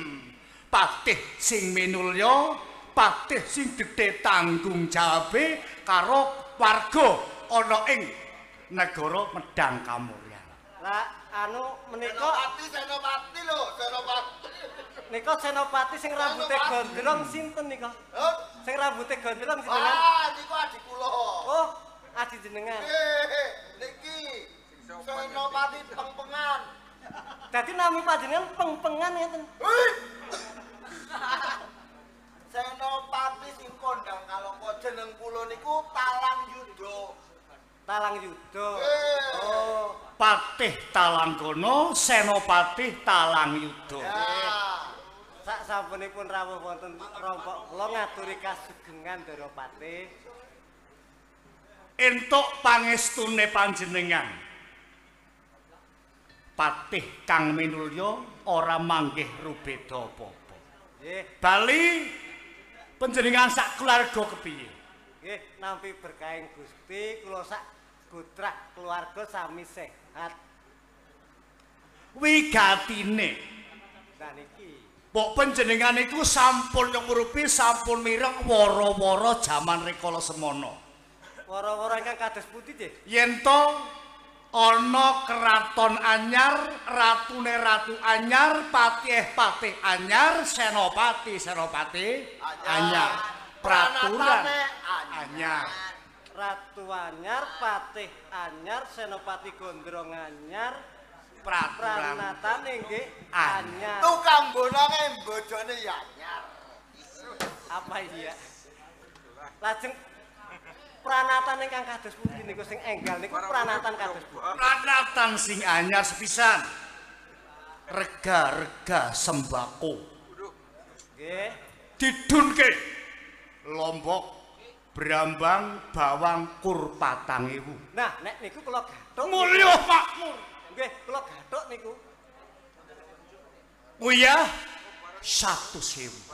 Patih sing minulya, patih sing gedhe tanggung jawabe karo warga ana ing negara Medang Kamuryan. Lah anu menika Senopati, Senopati lho, Senopati. Nika Senopati sing rambute gondrong sinten nika? Sing rambute gondrong jenengan? Ah, niku adi kula. Oh, adi jenengan. Nggih, niki Senopati Pengpengan. Dadi nami panjenengan Pengpengan ngeten. Senopati sing kondang kalangka jeneng kula niku Talang Yuda. Talang Yuda. Oh, Patih Talanggana, Senopati Talang Yuda. Sak sampunipun rawuh wonten rompok kula ngaturi kasugengan Ndara Patih. Entuk pangestune panjenengan. Patih kang minulya ora manggih rubeda apa-apa. Nggih. Bali panjenengan sak keluarga kepiye? Nggih, nampi berkahing Gusti kula sak gotrak keluarga sami sehat. Wigatine. Lah niki. Mbok panjenengan iku sampun nyumurupi sampun mireng wara-wara jaman rikala semana. Wara-wara ingkang kados pundi, Nggih? Yen to ana keraton anyar, ratune ratu anyar, patih-patih anyar, senopati-senopati anyar, peraturan anyar. Ratu anyar, patih anyar, senopati gondrong anyar, peraturan pranatane nggih anyar. Tukang bonange bojone ya anyar. Apa iya? Lajeng pranatan ingkang kados pundi niku sing enggal niku pranatan kados pundi? Pranatan sing anyar sepisan. Rega-rega sembako. Nggih. Didunke lombok, brambang, bawang kur 4.000. Nah, nek niku kula gathuk. Mulya makmur. Nggih, kula gathuk niku. Uyah 100.000.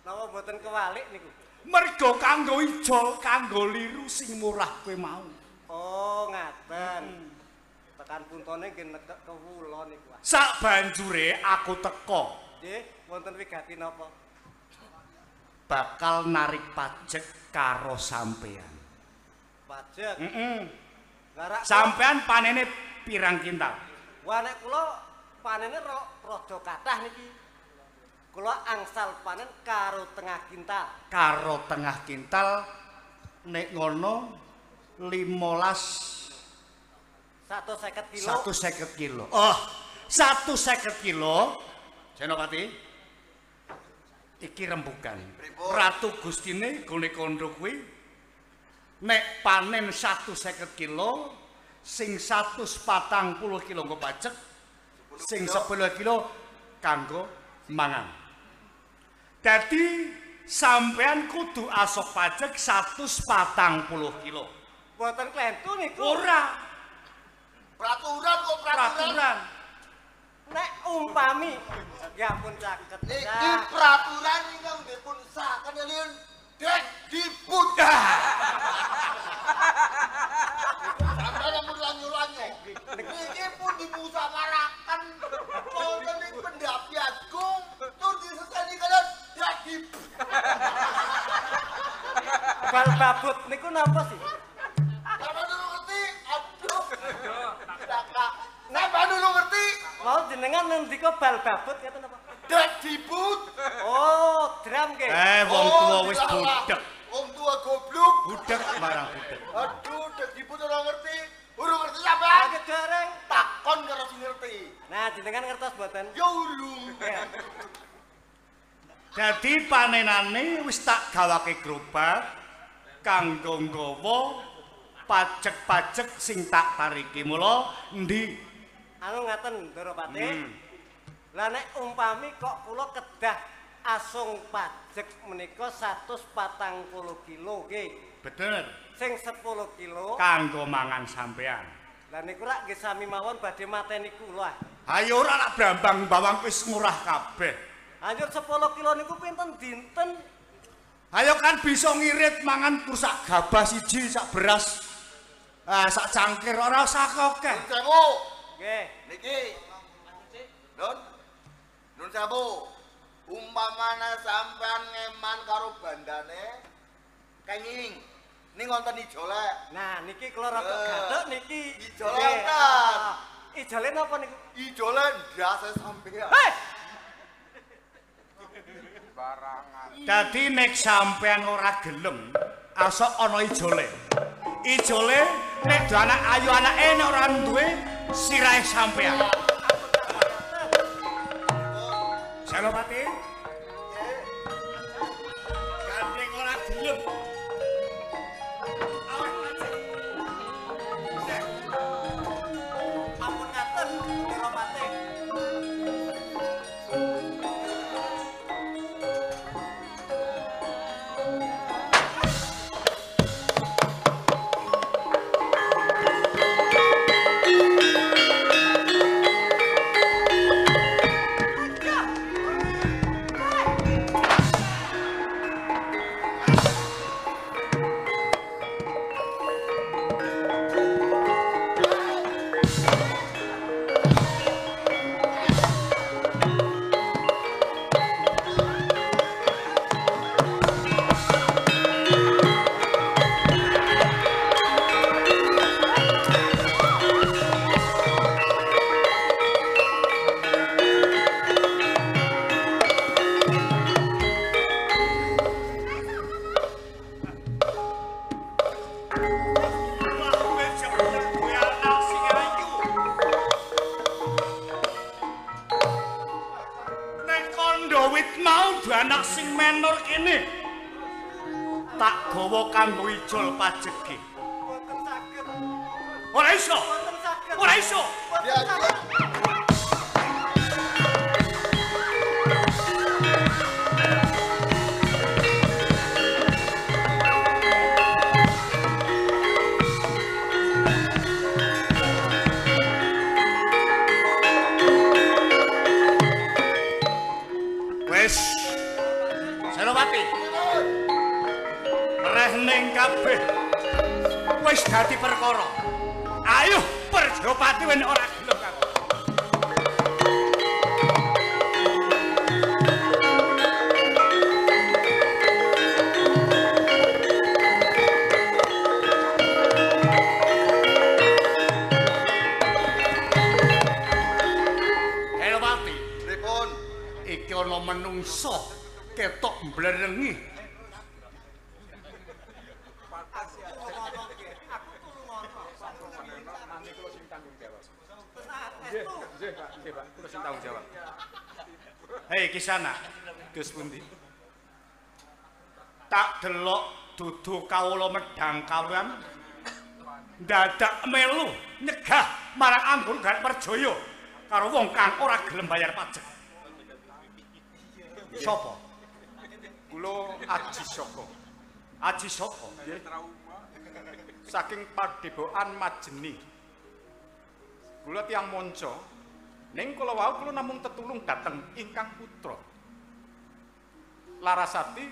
Napa mboten kewalik niku? Mergo kanggo ijol, kanggo liru sing murah kowe mau. Oh, ngaten. Tekan puntone nggih nekek kewula niku. Sak banjure aku teka. Nggih, wonten wigati napa? Bakal narik pajek karo sampean. Pajek? Heeh. Sampean panene pirang kintal? Wah, nek kula panene rada kathah niki. Kula angsal panen karo tengah kintal. Karo tengah kintal nek ngono 15 150 kilo. 150 kilo. Oh, 150 kilo. Senopati. Iki rembugan. Ratu Gustine gone kandha kuwi nek panen 150 kilo sing 140 kilo nggo pajek, sing 10 kilo kanggo mangan. Dadi sampean kudu asok pajek 140 kilo. Mboten klentu niku. Ora. Peraturan kok peraturan. Nek umpami ya ampun caket. Niki peraturan ingkang dipun sahken kaliyan dek dipun. Sampeyan ampun lanyu-lanyu. Niki pun dimusyawarahkan wonten ing Pendapi Agung tur diseseni kaliyan dek dipun. Bal babut niku napa sih? Sampeyan dulu ngerti? Aduh. Sampeyan dulu ngerti? Mau jenengan ngendika bal babut ngeten apa? Dek dibut. Oh, drum nggih. Wong tuwa wis budhek. Wong tuwa goblok. Budhek marang budhek. Aduh, dek dibut ora ngerti. Urung ngerti sampean. Aku dereng takon karo sing ngerti. Nah, jenengan ngertos mboten? Ya urung. Dadi panenane wis tak gawake gerobak kanggo nggawa pajek-pajek sing tak tariki. Mula endi? Anu ngaten, Ndara Patih. Lah nek umpami kok kula kedah asung pajek menika 140 kilo nggih. Bener. Sing 10 kilo kanggo mangan sampean. Lah niku rak nggih sami mawon badhe mateni kula. Ayo ora lak brambang bawang wis murah kabeh. Anjur 10 kilo niku pinten dinten? Ayo kan bisa ngirit mangan kur sak gabah siji, sak beras. Ah, sak cangkir ora usah akeh. Sewu. Nggih. Niki. Nun. Nun sewu. Umpamane sampean ngeman karo bandane kenging. Ning wonten ijole. Nah, niki kula rada gathuk niki. Ijole wonten. Ijole napa niku? Ijole ndase sampean. Hei. Barangan. Dadi nek sampean ora gelem, asok ana ijole. Ijole nek do anak ayu anake nek ora duwe sirahe sampean. Senopati. Gandeng ora gelem. Awak anak sing menor kene. Tak gawa kanggo ijol pajeke. Mboten saged. Ora iso. Mboten saged. Ora iso. Mboten saged. Wis. Senopati. Rehning kabeh. Wis dadi perkara. Ayo Perjopati wen ora gelem aku. Senopati, Pripun? Iki ana menungso ketok mblerengi. Nggih, Pak, nggih, Pak. Kula sing tanggung jawab. Hei Kisana, Dos pundi? Tak delok dudu kawula Medhang Kawruyan dadak melu nyegah marang anggur garap Werjaya karo wong kang ora gelem bayar pajak. Sapa? Kula Aji Saka. Aji Saka. Nggih. Saking Padepokan Majeni. Kula tiyang manca. Ning kula wau kula namung tetulung dhateng ingkang putra. Larasati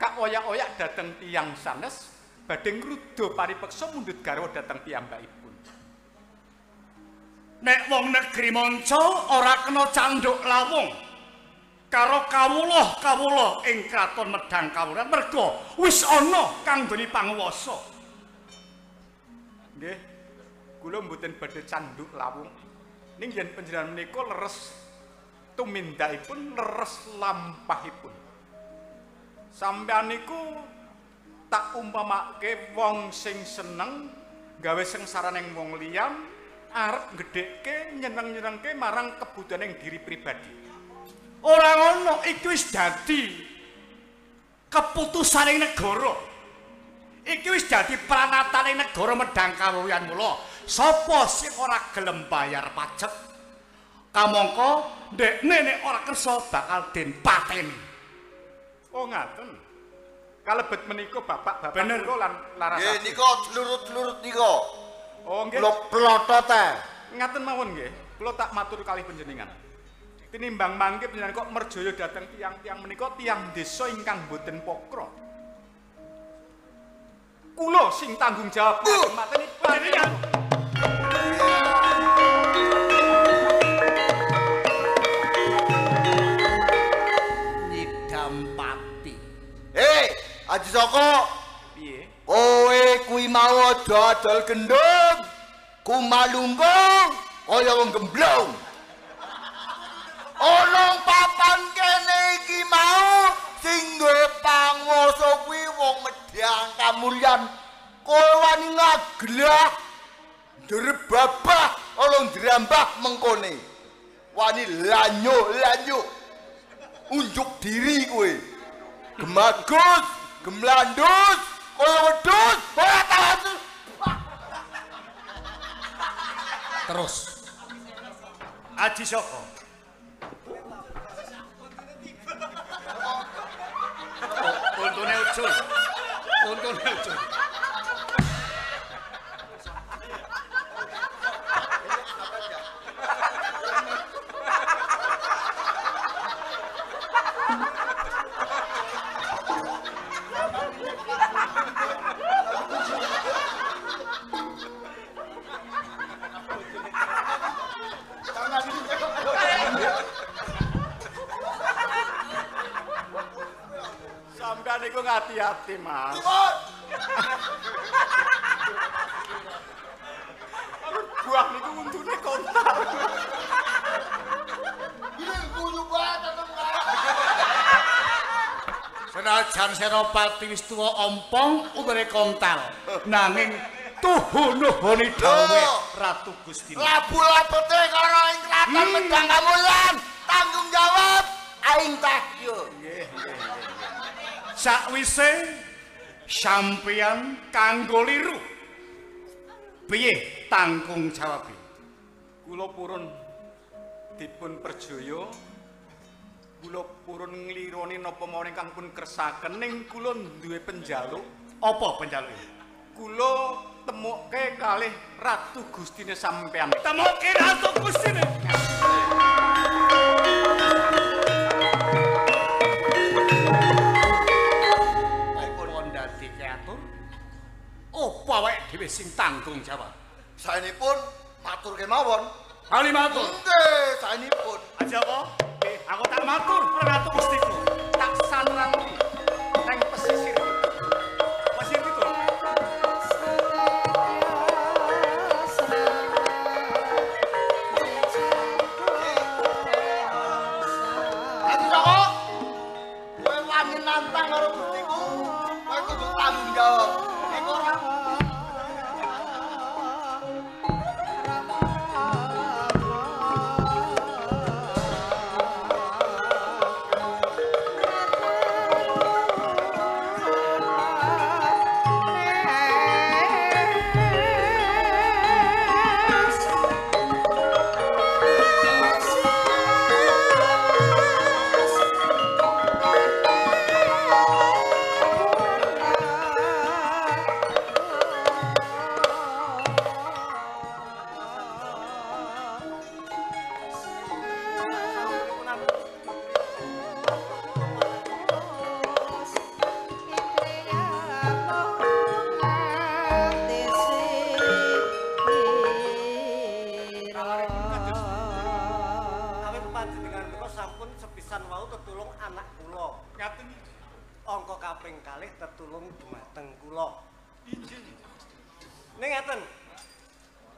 kaoyak-oyak dhateng tiyang sanes badhe ngruda paripeksa mundhut garwa dhateng piyambakipun. Nek wong negeri manca ora kena candhuk lawung karo kawula-kawula ing kraton Medhang Kawruyan merga wis ana kang nduweni panguwasa. Nggih. Kula mboten badhe candhuk lawung. Ning yen panjenengan menika leres tumindakipun, leres lampahipun. Sampeyan niku tak umpamake wong sing seneng gawe sengsara ning wong liyan, arep ngedhekke nyeneng-nyenengke marang kebutuhaning diri pribadi. Ora ngono, iki wis dadi keputusaning negara. Iki wis dadi pranataning negara Medhang Kawruyan. Mula sapa sing ora gelem bayar pajak kamangka ndekne nek ora kersa bakal den pateni. Oh ngaten. Kalebet menika bapak-bapak Bener. kula lan Larasati. Nggih nika lurut-lurut nika. Oh nggih. Kula plotot e. Ngaten mawon nggih. Kula tak matur kalih panjenengan. Tinimbang mangke panjenengan kok merjaya dhateng tiyang-tiyang menika tiyang desa ingkang boten pokro. Kula sing tanggung jawab mateni panjenengan. Nyidam pati. Hei, Aji Saka, Piye? kowe kuwi mau aja adol gendong. Kumalungkung kaya wong gemblong. Ana papan kene iki mau sing duwe panguwasa kuwi wong Medhang Kamulyan. Kowe wani ngaglah ndrebabah ana ndrambah mengkone. Wani lanyo-lanyo. Unjuk diri kowe. Gemagus, gemlandus, kaya wedhus, ora tahan. Terus. Aji Saka. Untune ucul. Untune ucul. Sampeyan niku ngati-ati, Mas. Buah niku untune kontak. Ini guyu banget to, Mas. Senajan Senopati wis tuwa ompong umure kontal, nanging tuhu-nuhune dawuhe Ratu Gustina. Labu-labute karo ing kraton Medhang Kamulyan, tanggung jawab Aing tah yo. Nggih, nggih, nggih. Sakwise sampeyan kanggo liru. Piye tanggung jawabe? Kula purun dipun perjaya. Kula purun nglironi napa mawon ingkang pun kersaken ning kula duwe penjaluk. Apa penjaluke? Kula temukke kalih Ratu Gustine sampeyan. Temukke Ratu Gustine. Apa ndadi keatur? Apa awake dhewe sing tanggung jawab? Saenipun matur kemawon. Ali matur. Nggih, saenipun. Aja apa? Aku tak matur Ratu Gustiku. Tak sanranti nang pesisir. Pesisir kidul. Adi Joko. Kowe wani nantang karo Gustiku, kowe kudu tanggung jawab. Nek ora Awit panjenengan menika sampun sepisan wau tetulung anak kula. Ngaten Angka kaping kalih tetulung dumateng kula. Ning ngeten.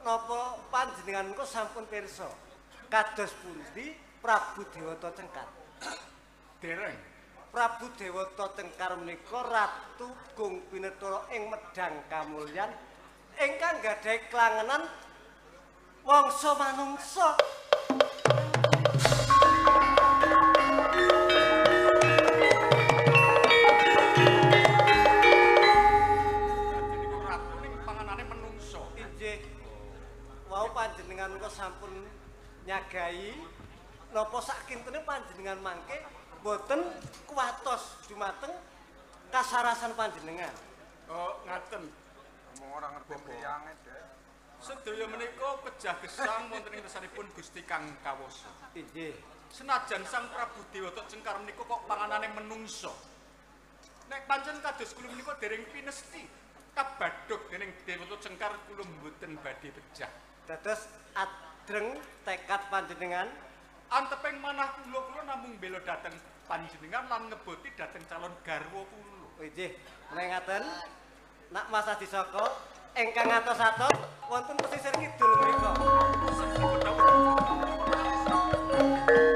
Napa panjenengan menika sampun pirsa kados pundi Prabu Dewata Cengkar? Dereng. Prabu Dewata Cengkar menika Ratu Gung Pinetara ing Medang Kamulyan ingkang gadhahi klangenan wangsa manungsa. Dadi niku ratu ning panganane menungso. Inggih. Wau panjenengan menika sampun nyagahi napa sakintene panjenengan mangke boten kuwatos dumateng kasarasan panjenengan. Oh, ngaten. Omong ora ngerti mriyange, Dek. Sedaya menika pejah gesang wonten ing ngersanipun Gusti Kang Kawasa. Inggih. Senajan Sang Prabu Dewata Cengkar menika kok panganane menungso. Nek pancen kados kula menika dereng pinesti kabadhog dening Dewata Cengkar kula mboten badhe pejah. Dados adreng tekad panjenengan Anteping manah kula kula namung bela dhateng panjenengan lan ngeboti dhateng calon garwa kula. Inggih, menawi ngaten nak Mas Adi Saka ingkang ngatos-atos wonten pesisir kidul mriku. Sepipun dawuh. Thank you.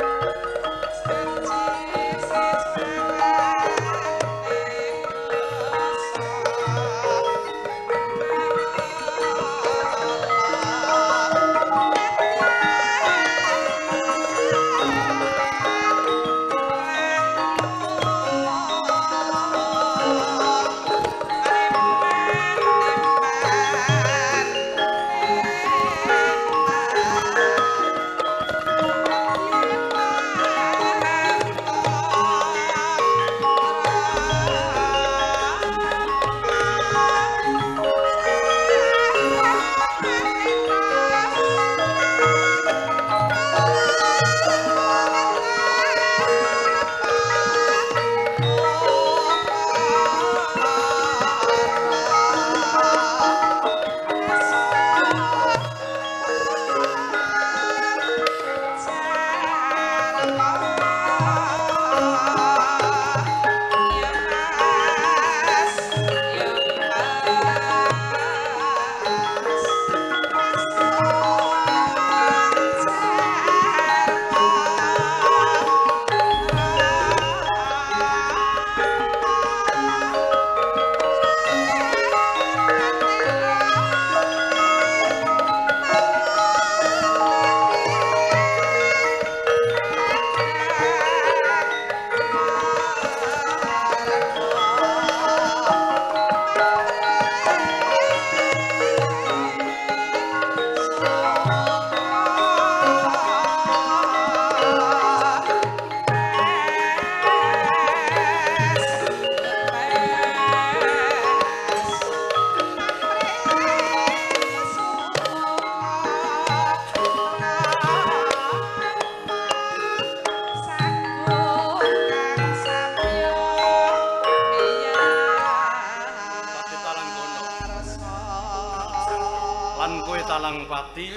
Lan kowe Talang Pati,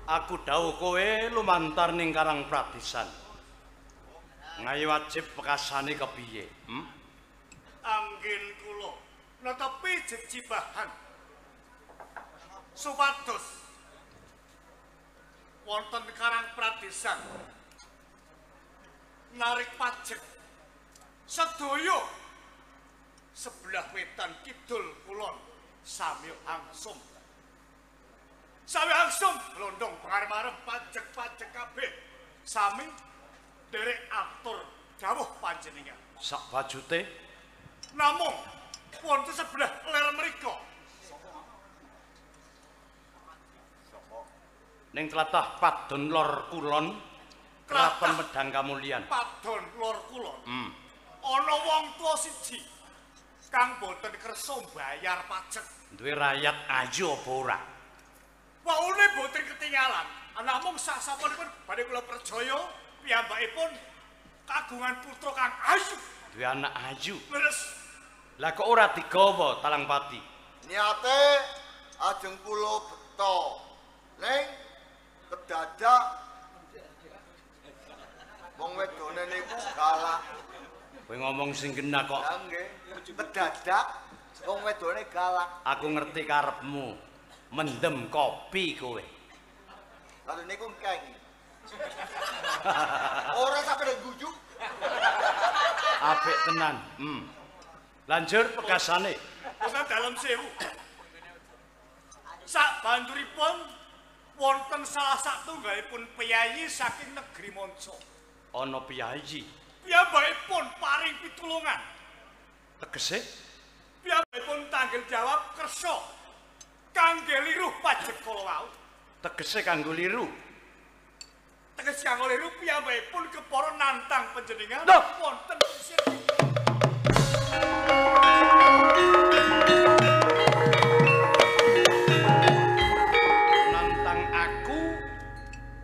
aku dawuh kowe lumantar ning Karang Pradisan. Ngayu wajib pekasane kepiye? Anggen kula netepi jejibahan supados wonten Karang Pradisan narik pajek sedaya sebelah wetan kidul kulon sami angsum. Sami angsum londong pengarep-arep pajek-pajek kabeh sami derek atur dawuh panjenengan. Sak bajute namung wonten sebelah ler mriku ning tlatah Padon Lor Kulon Kraton Medang Kamulyan. Padon Lor Kulon. Ana wong tuwa siji kang boten kersa mbayar pajek. Duwe rakyat ayu apa ora? Waune boten ketinggalan. Namung sak-sapunipun badhe kula percaya piyambakipun kagungan putra kang ayu. Duwe anak ayu. Leres. Lah kok ora digawa Talang Pati? Niate ajeng kula beto. Ning kedadak wong wedone niku galak. Kowe ngomong sing genah kok. Lah nggih, kedadak wong wedone galak. Aku ngerti karepmu. Mendem kopi kowe. Lalu niku keng. Ora sampe guyu. Apik tenan. Lanjur pekasane. Wonten dalem sewu. Sak banjuripun wonten salah satunggalipun piyayi saking negeri Monco. Ana piyayi. Piyambakipun paring pitulungan. Tegese? Piyambakipun tanggel jawab kersa kangge liruh pajek kala wau. Tegese kanggo liru. Tegese kanggo liru piyambakipun kepara nantang panjenengan wonten pesisir. Nantang aku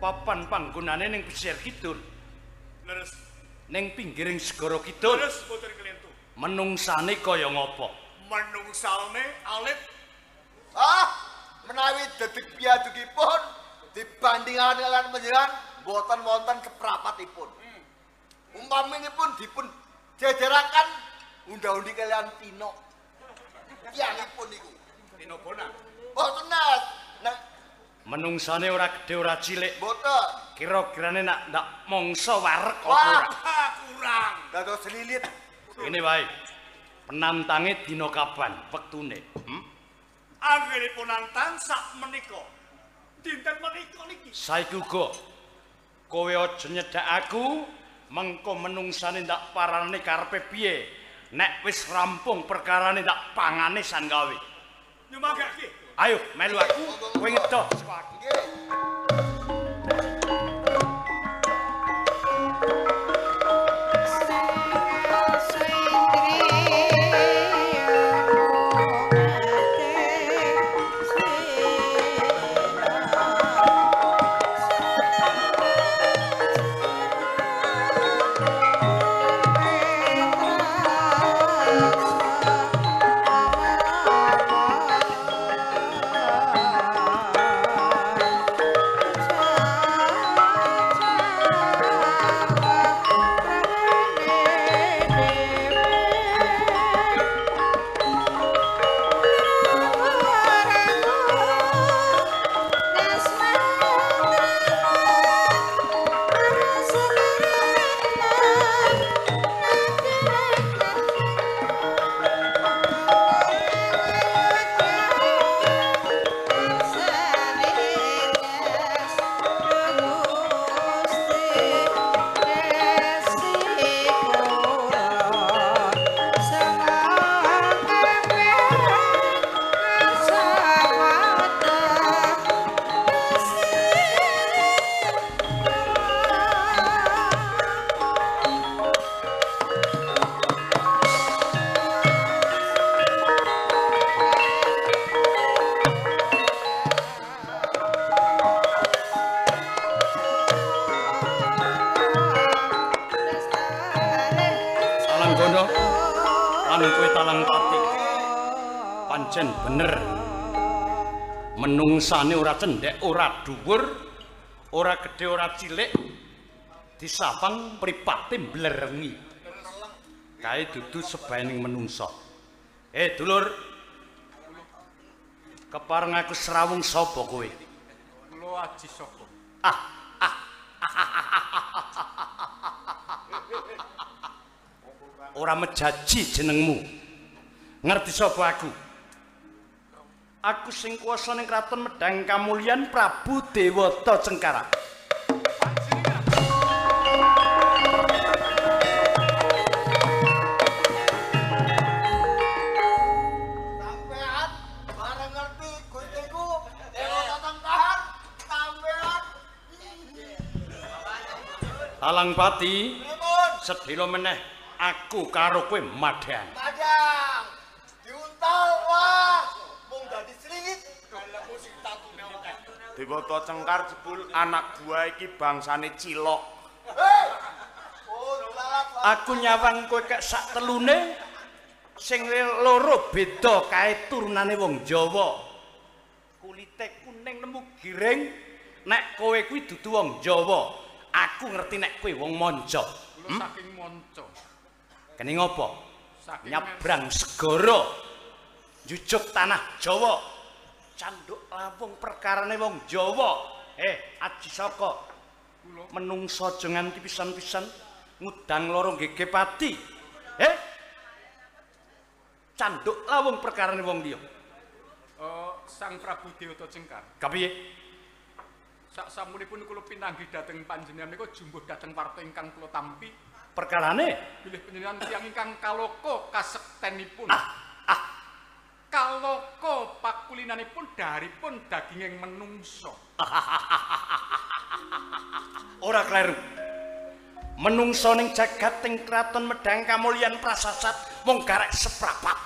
papan panggonane ning pesisir kidul. Leres. Ning pinggiring segara kidul. Leres boten kelentu. Menungsane kaya ngapa? Menungsane alit. Ah, menawi dedeg piyadugipun dibandingaken kalian panjenengan boten wonten keprapatipun. Umpaminipun dipun jejeraken unda-undi kalian Tino. Tiyangipun niku. Tino Bonang. Boten Mas. Nek menungsane ora gedhe ora cilik. Boten. Kira-kirane nak ndak mangsa wareg apa ora? Kurang. Dados selilit. Ngene wae. Penantange dina kapan wektune? Anggenipun nantang sak menika. Dinten menika niki. Saiki uga kowe aja nyedak aku, mengko menungsane ndak parane karepe piye. Nek wis rampung perkarane ndak pangane san gawe. Nyumanggake. Ayo melu aku, kowe ngedoh saka aku. Nggih. Lan kowe Talang Pati pancen bener Menungsane ora cendhek, ora dhuwur, ora gedhe, ora cilik. Disapang mripate mblerengi. Kae dudu sebaening menungsa. Dulur. Kepareng aku srawung sapa kowe? Kula Aji Saka. Ora mejaji jenengmu. Ngerti sapa aku? Aku sing kuwasa ning kraton Medhang Kamulyan Prabu Dewata Cengkara. Sampean bareng ngerti Gustiku Dewata Cengkar, sampean Talang Pati, sedhela meneh aku karo kowe madhang. Madhang. Diuntal wah. Dewata Cengkar jebul anak buah iki bangsane cilok. Aku nyawang kowe kek sak telune sing loro beda kae turunane wong Jawa. Kulite kuning nemu giring, nek kowe kuwi dudu wong Jawa. Aku ngerti nek kowe wong Manca. Kula saking Manca. Kene ngopo? Nyabrang segara. Njujuk tanah Jawa. Canduk lawung perkarane wong Jawa. Aji Saka. Menungsa aja nganti pisan-pisan ngudang loro gege pati. Canduk lawung perkarane wong liya. Sang Prabu Dewata Cengkar. Kapiye? Sak samunipun kula pinanggih dhateng panjenengan menika jumbuh dhateng warta ingkang kula tampi. Perkarane bilih panjenengan tiyang ingkang kaloka kasektenipun. Kaloka pakulinanipun daripun daginging menungsa. Ora kleru. Menungsa ning jagat ing kraton Medhang Kamulyan prasasat mung garek seprapat.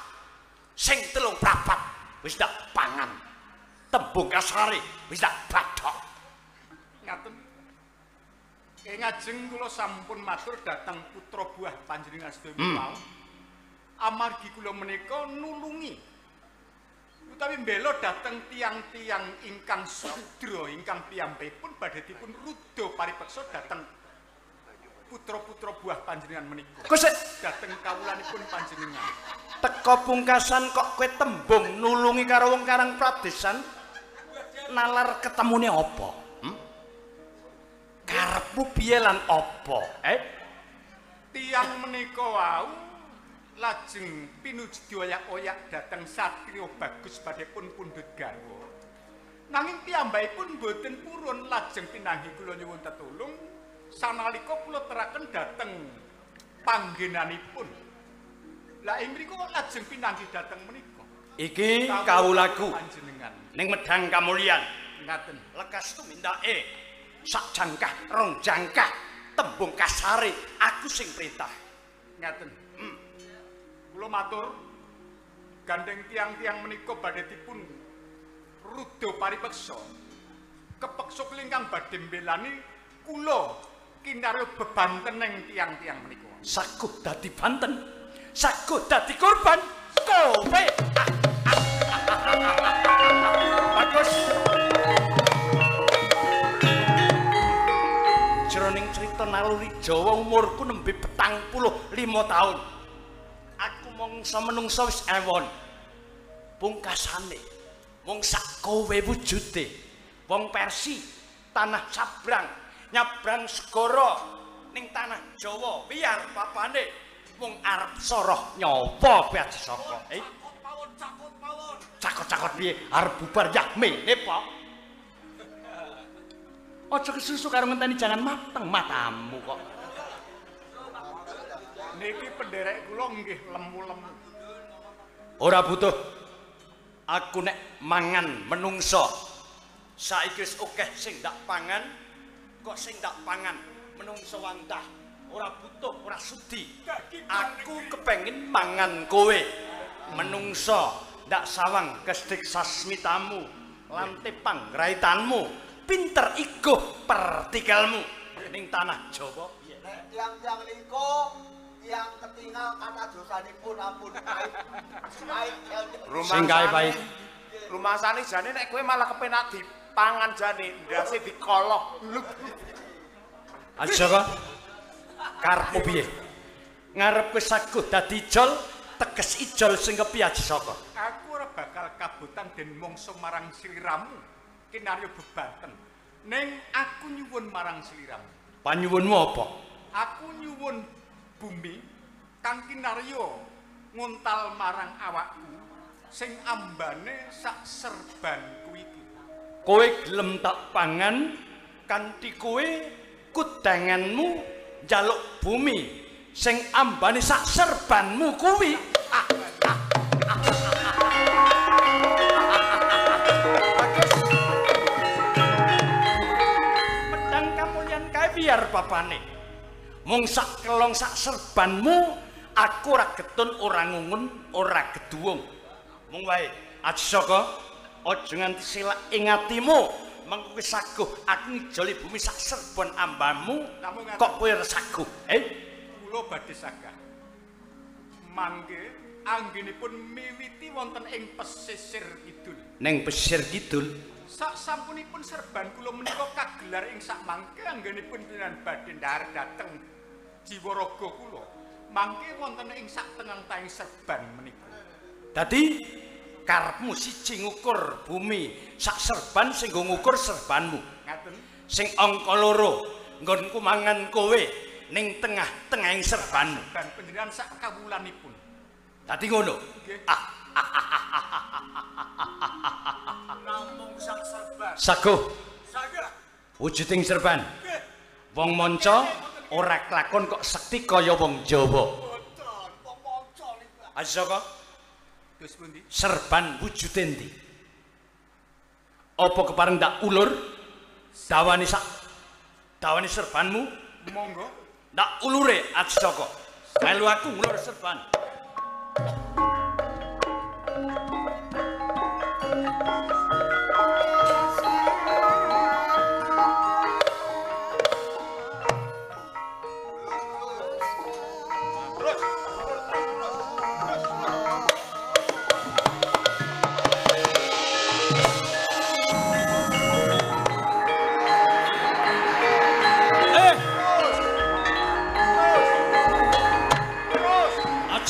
Sing 3 prapat wis tak pangan. Tembung kasare wis tak bathok. Ngaten. Ing ngajeng kula sampun matur dhateng putra buah panjenengan sedaya mau. Amargi kula menika nulungi utawi mbela dhateng tiyang-tiyang ingkang sudra ingkang piyambakipun badhe dipun ruda paripeksa dhateng putra-putra buah panjenengan menika. Kok dhateng kawulanipun panjenengan. Teka pungkasan kok kowe tembung nulungi karo wong Karang Pradesan nalar ketemune apa? Karepmu piye lan apa? Tiyang menika wau lajeng pinuju dioyak-oyak dhateng satriya bagus badhe pun pundhut garwa. Nanging piyambakipun boten purun lajeng pinanggih kula nyuwun tetulung sanalika kula teraken dhateng panggenanipun. Lah ing mriku lajeng pinanggih dhateng menika. Iki kawulaku panjenengan ning Medhang Kamulyan. Ngaten. Lekas tumindake sak jangkah rong jangkah tembung kasare aku sing perintah. Ngaten. Kula matur gandeng tiang-tiang menika badhe dipun ruda paripeksa. Kepeksa ingkang badhe mbelani kula kinarya bebanteneng tiang-tiang menika. Saguh dadi banten, saguh dadi korban kowe. Bagus. Jroning crita naluri Jawa umurku nembe 45 taun. Aku mangsa menungsa wis ewon. Pungkasane mung sak kowe wujude. Wong Persi tanah sabrang, nyabrang segara ning tanah Jawa wiyar papane mung arep soroh nyawa kowe Aji Saka. Cakot mawon. Cakot-cakot piye arep bubar yahmene, Pak. Aja kesusu karo ngenteni jangan mateng matamu kok. Niki penderek kula nggih lemu-lemu. Ora butuh. Aku nek mangan menungso. Saiki wis akeh sing ndak pangan, kok sing ndak pangan menungso wantah. Ora butuh, ora sudi. Aku kepengin mangan kowe. Menungso ndak sawang kesdik sasmitamu, lante pangraitanmu, pinter iguh pertikelmu ning tanah Jawa. Nek tiang-tiang niku tiang ketinggal kata dosanipun ampun pahit. Sing kae pahit. Rumasane jane nek kowe malah kepenak dipangan jane, ndase dikoloh. Aja kok. Karepmu piye? Ngarep kowe saguh dadi ijol, teges ijol sing kepiye Aji Saka? Aku ora bakal kabotan den mangsa marang sliramu kinarya bebanten. Ning aku nyuwun marang sliramu. Panyuwunmu apa? Aku nyuwun bumi kang kinarya nguntal marang awakku sing ambane sak serbanku iki. Kowe gelem tak pangan kanthi kowe kudanganmu njaluk bumi sing ambane sak serbanmu kuwi. Pedang kamulyan kae biar papane. Mung sak kelong sak serbanmu aku ora getun, ora ngungun, ora geduwung. Mung wae Aji Saka, aja nganti selak ing atimu. Mengko kowe saguh aku ngijoli bumi sak serban ambamu, kok kowe ora saguh? Kula badhe sagah. Mangke anggenipun miwiti wonten ing pesisir kidul. Ning pesisir kidul? Sak sampunipun serban kula menika kagelar ing sak mangke anggenipun panjenengan badhe ndhahar dhateng jiwa raga kula. Mangke wonten ing sak tengah-tengahing serban menika. Dadi karepmu siji ngukur bumi sak serban sing nggo ngukur serbanmu. Ngaten. Sing angka loro nggonku mangan kowe ning tengah-tengahing serbanmu. Serban panjenengan sak kawulanipun. Dadi ngono. Nggih. Namung sak serban. Saguh. Sagah. Wujuding serban. Nggih. Wong manca ora kelakon kok sekti kaya wong Jawa. Boten, wong manca niku. Aji Saka. Terus pundi? Serban wujude ndi? Apa kepareng ndak ulur dawane sak dawane serbanmu? Monggo. Ndak ulure Aji Saka. Melu aku ngulur serban.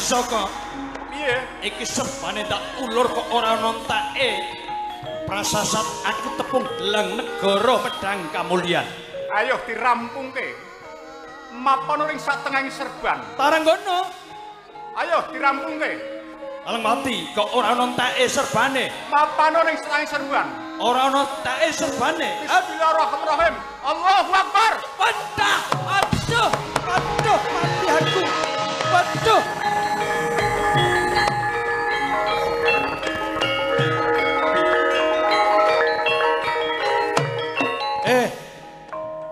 Saka, piye? Iki serbane tak ulur kok ora ana enteke. Prasasat aku tepung gelang negara Medang Kamulyan. Ayo dirampungke. Mapan ing satengahing serban. Taranggono. Ayo dirampungke. Alang mati kok ora ana enteke serbane. Mapan ing satengahing serban. Ora ana enteke serbane. Bismillahirrahmanirrahim. Allahu Akbar. Wadah, aduh, aduh mati aku. Waduh.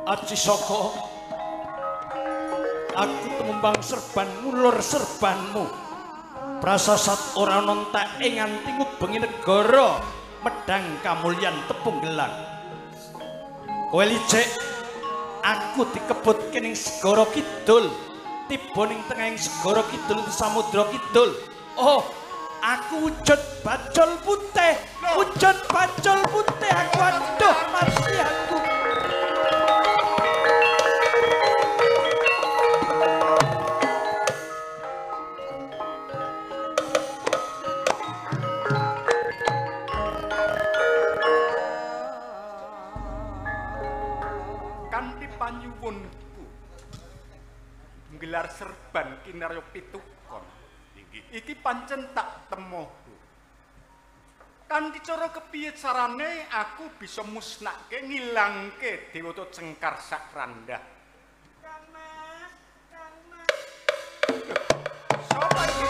Aji Saka, aku tumembang serban ngulur serbanmu. Prasasat ora ana enteke nganti ngubengi negara Medang Kamulyan tepung gelang. Kowe licik, aku dikebutke ning segara kidul, tiba ning tengahing segara kidul samudra kidul. Oh, aku wujud bacol putih, wujud bacol putih aku, aduh mati aku. Panyuwunku nggelar serban kinarya pitukon. Iki pancen tak temohu. Kanthi cara kepiye carane aku bisa musnake ngilangke Dewata Cengkar sak randah. Kang Mas, Kang Mas. Sapa iki?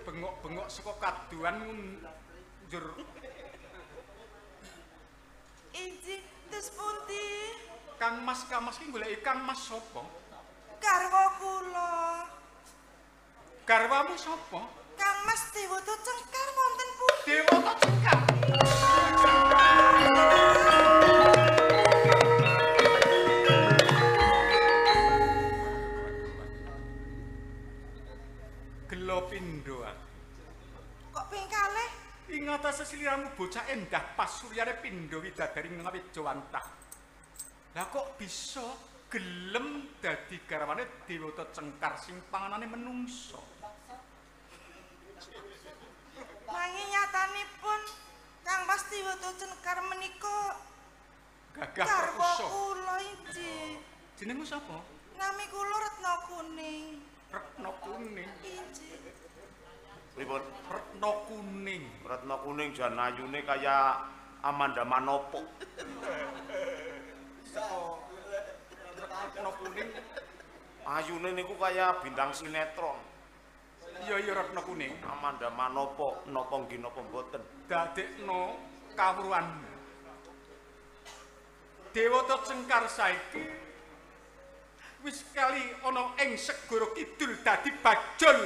Bengok-bengok saka kaduan njur. Inji terus pundi? Kang Mas, Kang Mas ki goleki Kang Mas sapa? Garwa kula. Garwamu sapa? Kang Mas Dewata Cengkar wonten pundi? Dewata Cengkar. Gelo pindho aku. Kok ping kalih? Ing atase sliramu bocah endah pasuryane pindho widadari ngawejawantah. Lah kok bisa gelem dadi garwane Dewata Cengkar sing panganane menungso? Nanging nyatanipun Kang Mas Dewata Cengkar menika gagah garwa perkosa. kula inggih. Jenengmu sapa? Nami kula Retna Kuning. Retna Kuning. Inggih. Pripun? Retna Kuning. Retna Kuning jan ayune kaya Amanda Manopo. Saka Retna Kuning. Ayune niku kaya bintang sinetron. Iya iya Retna Kuning. Amanda Manopo napa nggih napa mboten. Dadekno kawruhanmu. Dewata Cengkar saiki wis kali ana ing segara kidul dadi bajul.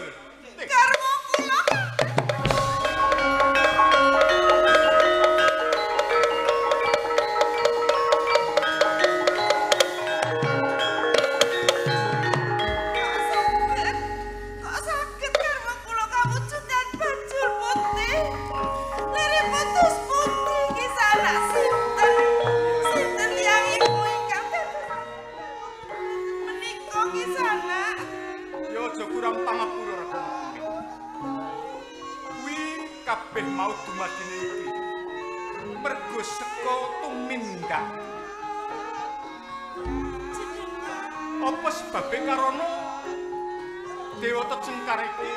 Garwa kula. Kok saged garwa kula kawujudan bajul putih? Liripun dus putih kisanak sinten? Sinten tiyangipun ingkang dados menika kisanak? Ya aja kurang pangapura Retna Kuning. Kuwi kabeh mau dumadine iki. Mergo seka tumindak. Apa sebabe karana Dewata Cengkar iki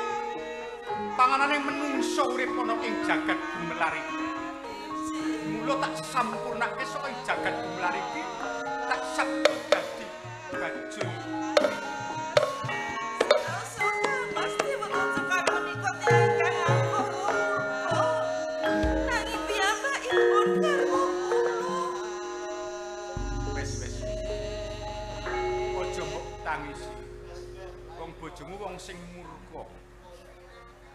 panganane menungso urip ana ing jagat gumelar iki. Mula tak sampurnake saka ing jagat gumelar iki tak sabda dadi bajul. Mas Dewata Cengkar menika tiyang ingkang langkung lupa. Nanging piyambakipun garwa kula. Wis wis. Aja mbok tangisi. Wong bojomu wong sing murka.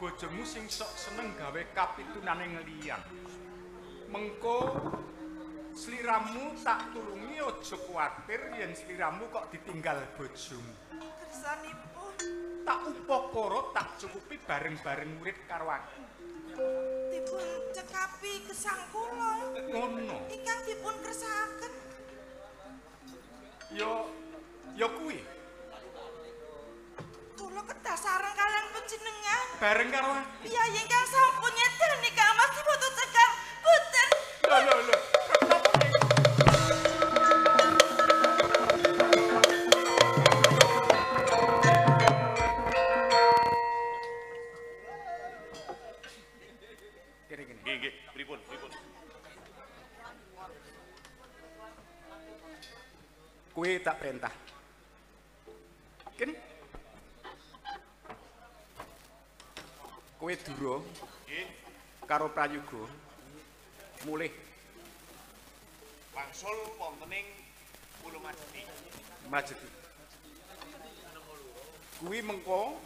Bojomu sing sok seneng gawe kapitunane ngeliyan. Mengko sliramu tak tulungi aja kuwatir yen sliramu kok ditinggal bojomu. Kersanipun Tak upakara tak cukupi bareng-bareng urip karo aku. dipun cekapi gesang kula. Ngono. Ingkang dipun kersakaken Ya ya kuwi kula kedah sareng kalian panjenengan. bareng karo aku. Piyayi ingkang sampun nyedani Kang Mas Dewata Cengkar boten. Lho lho lho. Retna Kuning. Kene kene. Nggih nggih, pripun pripun. Kuwi tak perintah. Kene. Kowe Dura Nggih, karo Prayoga mulih wangsul wonten ing Pulo Majeti. Majeti. Kuwi mengko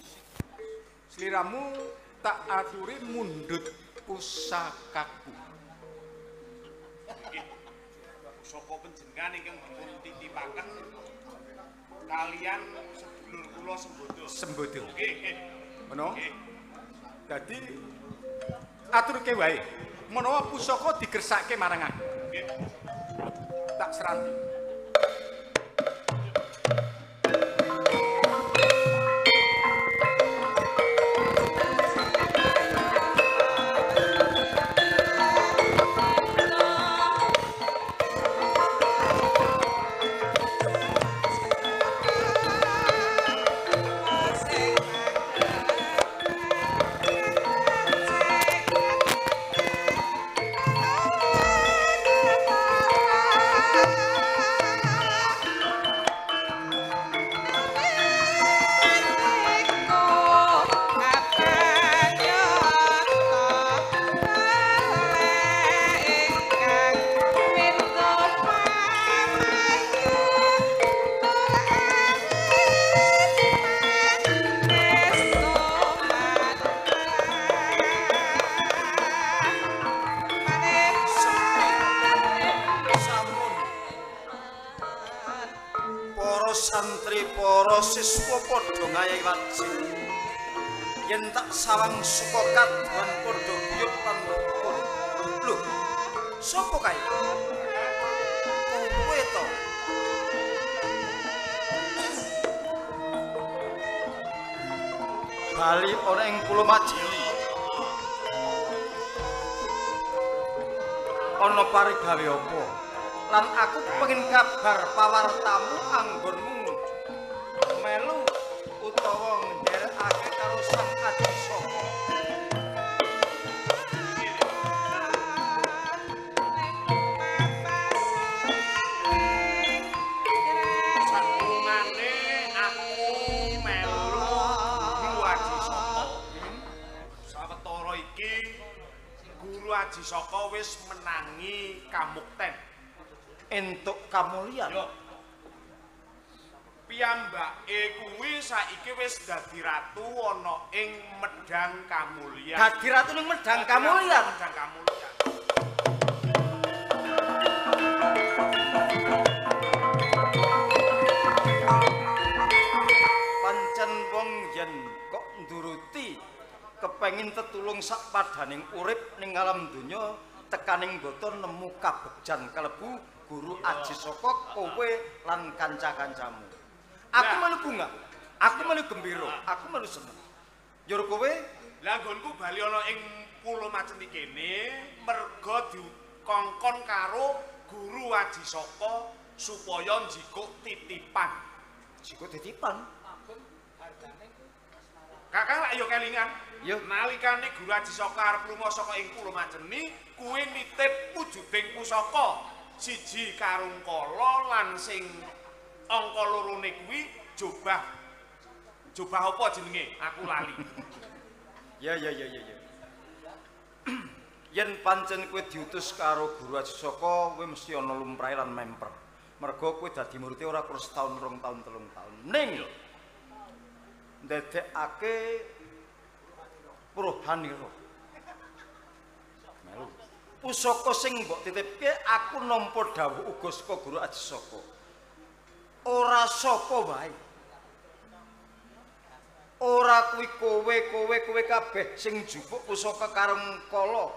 sliramu tak aturi mundhut pusakaku. Nggih. Pusaka panjenengan ingkang dipun titipaken kalian sedulur kula Sembodo. Sembodo. Nggih, nggih. Ngono? Nggih. Dadi aturke wae. Menawa pusaka digersake marang aku. Nggih. Tak seranti. Sing bungahe wajib. Yen tak sawang suka kaduan padha guyub lan rukun. Lho, sapa kae? Kowe to? Bali ana ing Pulo Majeli. Ana parigawe apa? Lan aku kepengin kabar pawartamu anggonmu melu utawa nderekake karo Sang Aji Saka. Sakungane aku melu Guru Aji Saka. Sawetara iki Guru Aji Saka wis menangi kamukten. Entuk kamulyan. Yo. Piyambake kuwi saiki wis dadi ratu ana ing Medang Kamulyan. Dadi ratu ning Medang Kamulyan. Medang Kamulyan. Pancen wong yen kok nduruti kepengin tetulung sak padaning urip ning alam donya tekaning boto nemu kabegjan kalebu Guru Aji Saka kowe lan kanca-kancamu. Aku melu bunga, aku melu gembira, aku melu seneng. Njur kowe? Lah nggonku bali ana ing Pulo Maceni kene merga dikongkon karo Guru Aji Saka supaya njikuk titipan. Njikuk titipan? Kakang lak ya kelingan. Ya nalikane Guru Aji Saka arep lunga saka ing Pulo Maceni kuwi nitip wujuding pusaka. Siji karung kala lan sing angka lorone kuwi jobah. Jobah apa jenenge? Aku lali. Ya. Yen pancen kowe diutus karo Guru Aji Saka, kowe mesti ana lumrahe lan memper. Mergo kowe dadi murid ora kur setahun, rong taun, telung taun. Ning ndadekake purhanira. Melu. Pusaka sing mbok titipke aku nampa dawuh uga saka Guru Aji Saka. Ora sapa wae. Ora kuwi kowe kabeh sing njupuk pusaka karung kala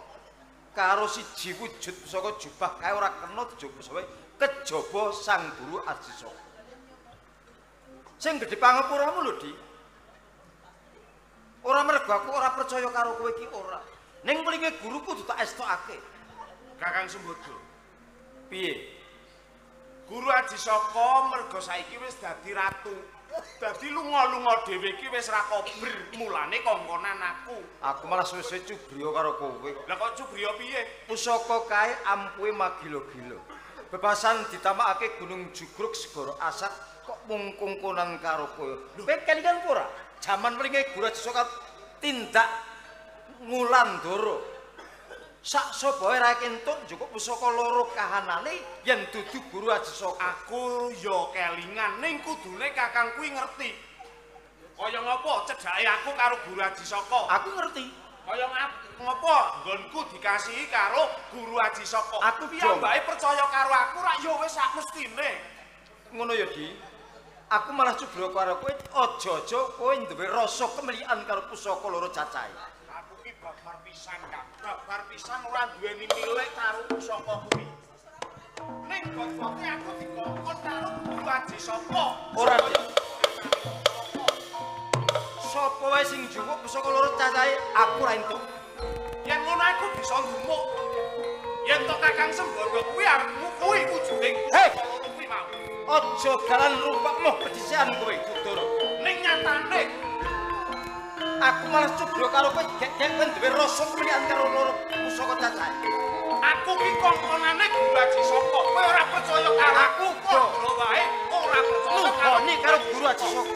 karo siji wujud pusaka jubah kae ora kena dijupuk sapa kejaba Sang Guru Aji Saka. Sing gedhe pangapuramu lho, Di. Ora mergo aku ora percaya karo kowe iki ora. Ning mlinge guru kudu tak estokake. Kakang Sembada. Piye? Guru Aji Saka mergo saiki wis dadi ratu. Dadi lunga-lunga dhewe iki wis ra kober, mulane kongkonan aku. Aku malah suwe-suwe cubriya karo kowe. Lah kok cubriya piye? Pusaka kae ampuhe magila-gila. Bebasan ditamakake Gunung Jugruk Segara Asat kok mung kongkonan karo kowe. Kowe kelingan apa ora? Jaman mlinge Guru Aji Saka tindak Ngulandara. Sak sapa ora entuk njukuk pusaka loro kahanane yen dudu Guru Aji Saka. Aku ya kelingan ning kudune kakang kuwi ngerti. Kaya ngapa cedhake aku karo Guru Aji Saka? Aku ngerti. Kaya ngapa nggonku dikasihi karo Guru Aji Saka? Aku piyambake percaya karo aku rak ya wis sak mestine. Ngono ya, Di. Aku malah cubra karo kowe aja-aja kowe duwe rasa kemelikan karo pusaka loro cacahe. Aku ki babar pisan, Kak. Babar pisan ora duweni milik karo pusaka kuwi. Ning bot-bote aku dikongkon karo Guru Aji Saka. Ora, Di. Sapa wae sing njupuk pusaka loro cacahe aku ora entuk. Yen ngono aku bisa ndumuk. Yen to Kakang Sembada kuwi arepmu kuwi wujuding pusaka loro kuwi mau. Aja galan rupakmu pedhisian kowe, Kudara. Ning nyatane aku malah cubra karo kowe gek-gek kowe duwe rasa kemelikan karo loro pusaka cacahe. Aku ki kongkonane Guru Aji Saka. Kowe ora percaya karo aku, padha wae ora percaya karo Guru Aji Saka.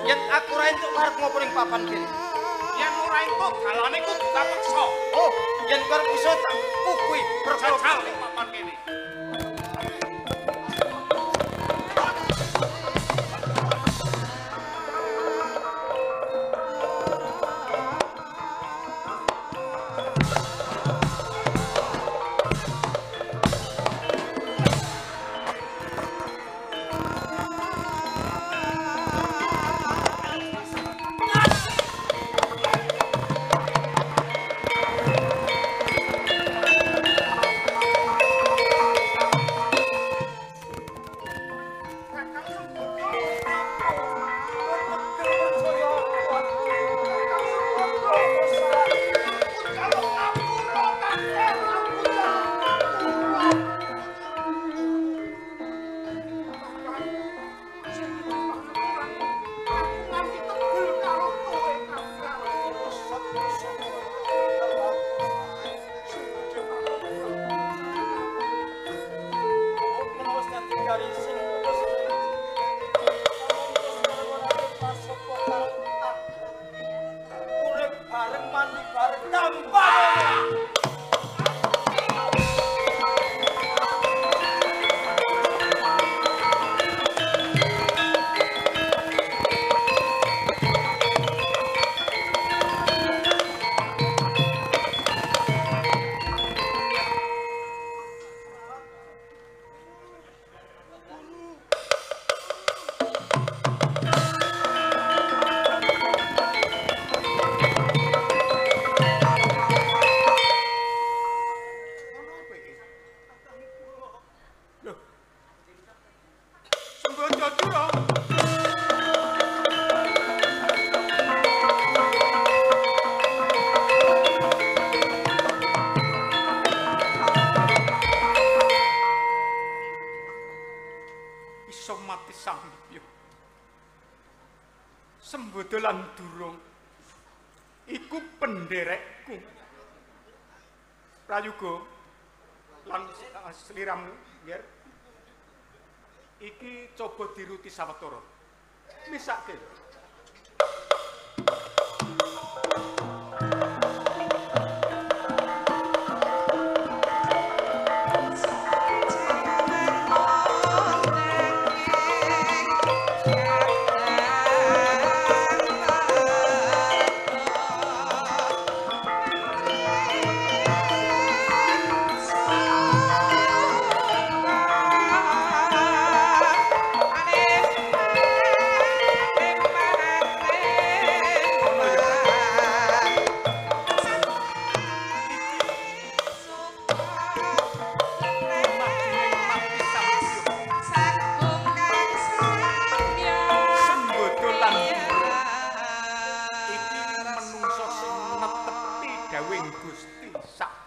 Yen aku ora entuk arep ngopo ning papan kene. Yen ora entuk dalane kudu tak peksa. Oh, yen arep iso tak kukuhi perkara jajal ning papan kene. Sembodo lan Durung iku penderekku. Prayoga lan sliramu, Nger. Iki coba diruti sawetara. Misake.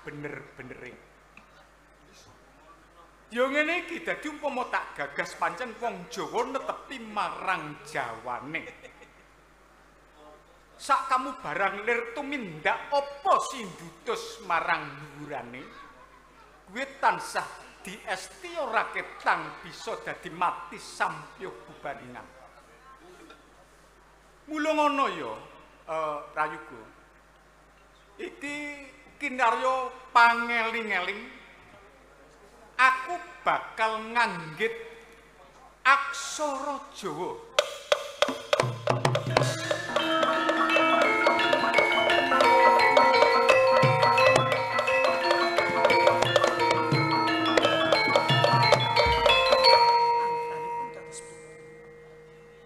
Bener-benere. Ya ngene iki dadi umpama tak gagas pancen wong Jawa netepi marang Jawane. Sak kamu barang lir tumindak apa sing ndutus marang dhuwurane? Kuwi tansah diesti ora ketang bisa dadi mati sampyuh bubaringan. Mula ngono ya, Prayoga. Iki kinarya pangeling-eling aku bakal nganggit aksara Jawa.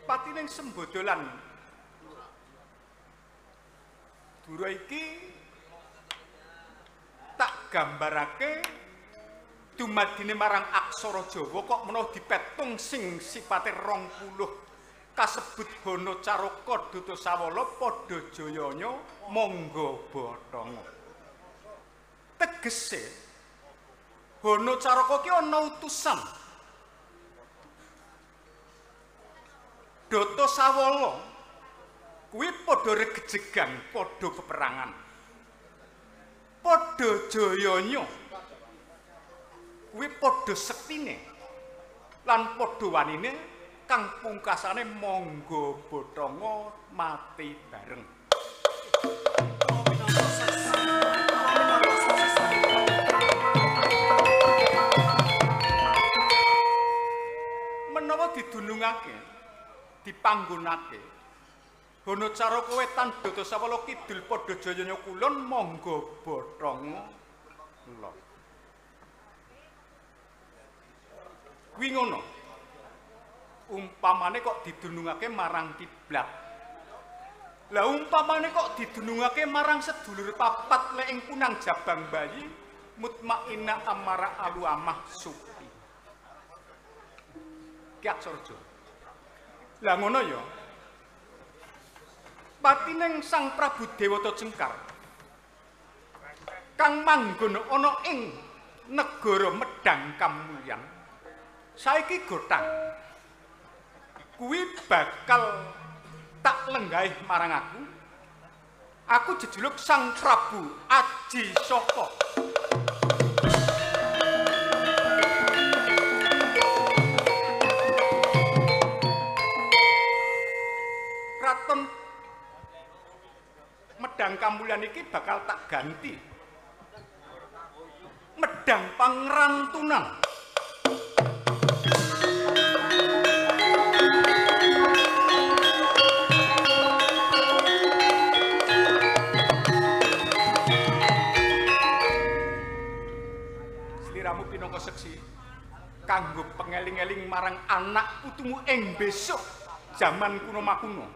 Patining Sembodo lan Dura iki tak gambarake dumadine marang aksara Jawa kok menawa dipetung sing sipate 20 kasebut Hana Caraka Duta Sawala padha jayanya mangga bathanga. Tegese Hana Caraka ki ana utusan Duta Sawala kuwi padha regejegan, padha peperangan. Padha jayanya kuwi padha sektine lan padha wanine kang pungkasane mangga bathanga mati bareng. Menawa didunungake, dipanggonake Hana Caraka wetan Duta Sawala kidul padha jayanya kulon mangga bathanga lor. Kuwi ngono. Umpamane kok didunungake marang kiblat. Lah umpamane kok didunungake marang sedulur papat lek ing punang jabang bayi mutmainah amara aluamah supi. Ki aksara Jawa. Lah ngono ya. Patining Sang Prabu Dewata Cengkar kang manggon ana ing negara Medang Kamulyan saiki gothang kuwi bakal tak lenggaih marang aku. Aku jejuluk Sang Prabu Aji Saka. Kraton Medang Kamulyan iki bakal tak ganti Medang Pangrantunan. Sliramu pinangka seksi kanggo pengeling-eling marang anak putumu ing besok jaman kuno makuno.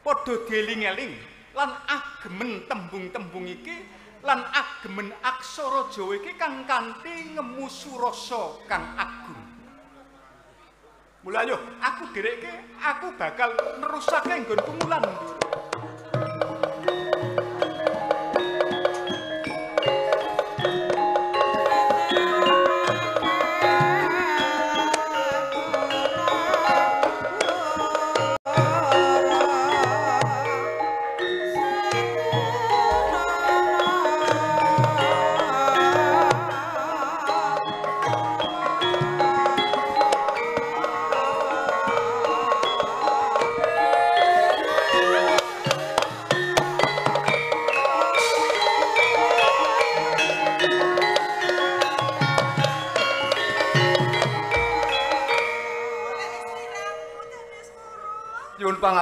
Padha dieling-eling lan agemen tembung-tembung iki lan agemen aksara Jawa iki kang kanthi ngemu surasa kang agung. Mula yo aku dherekke aku bakal nerusake nggonku mulan.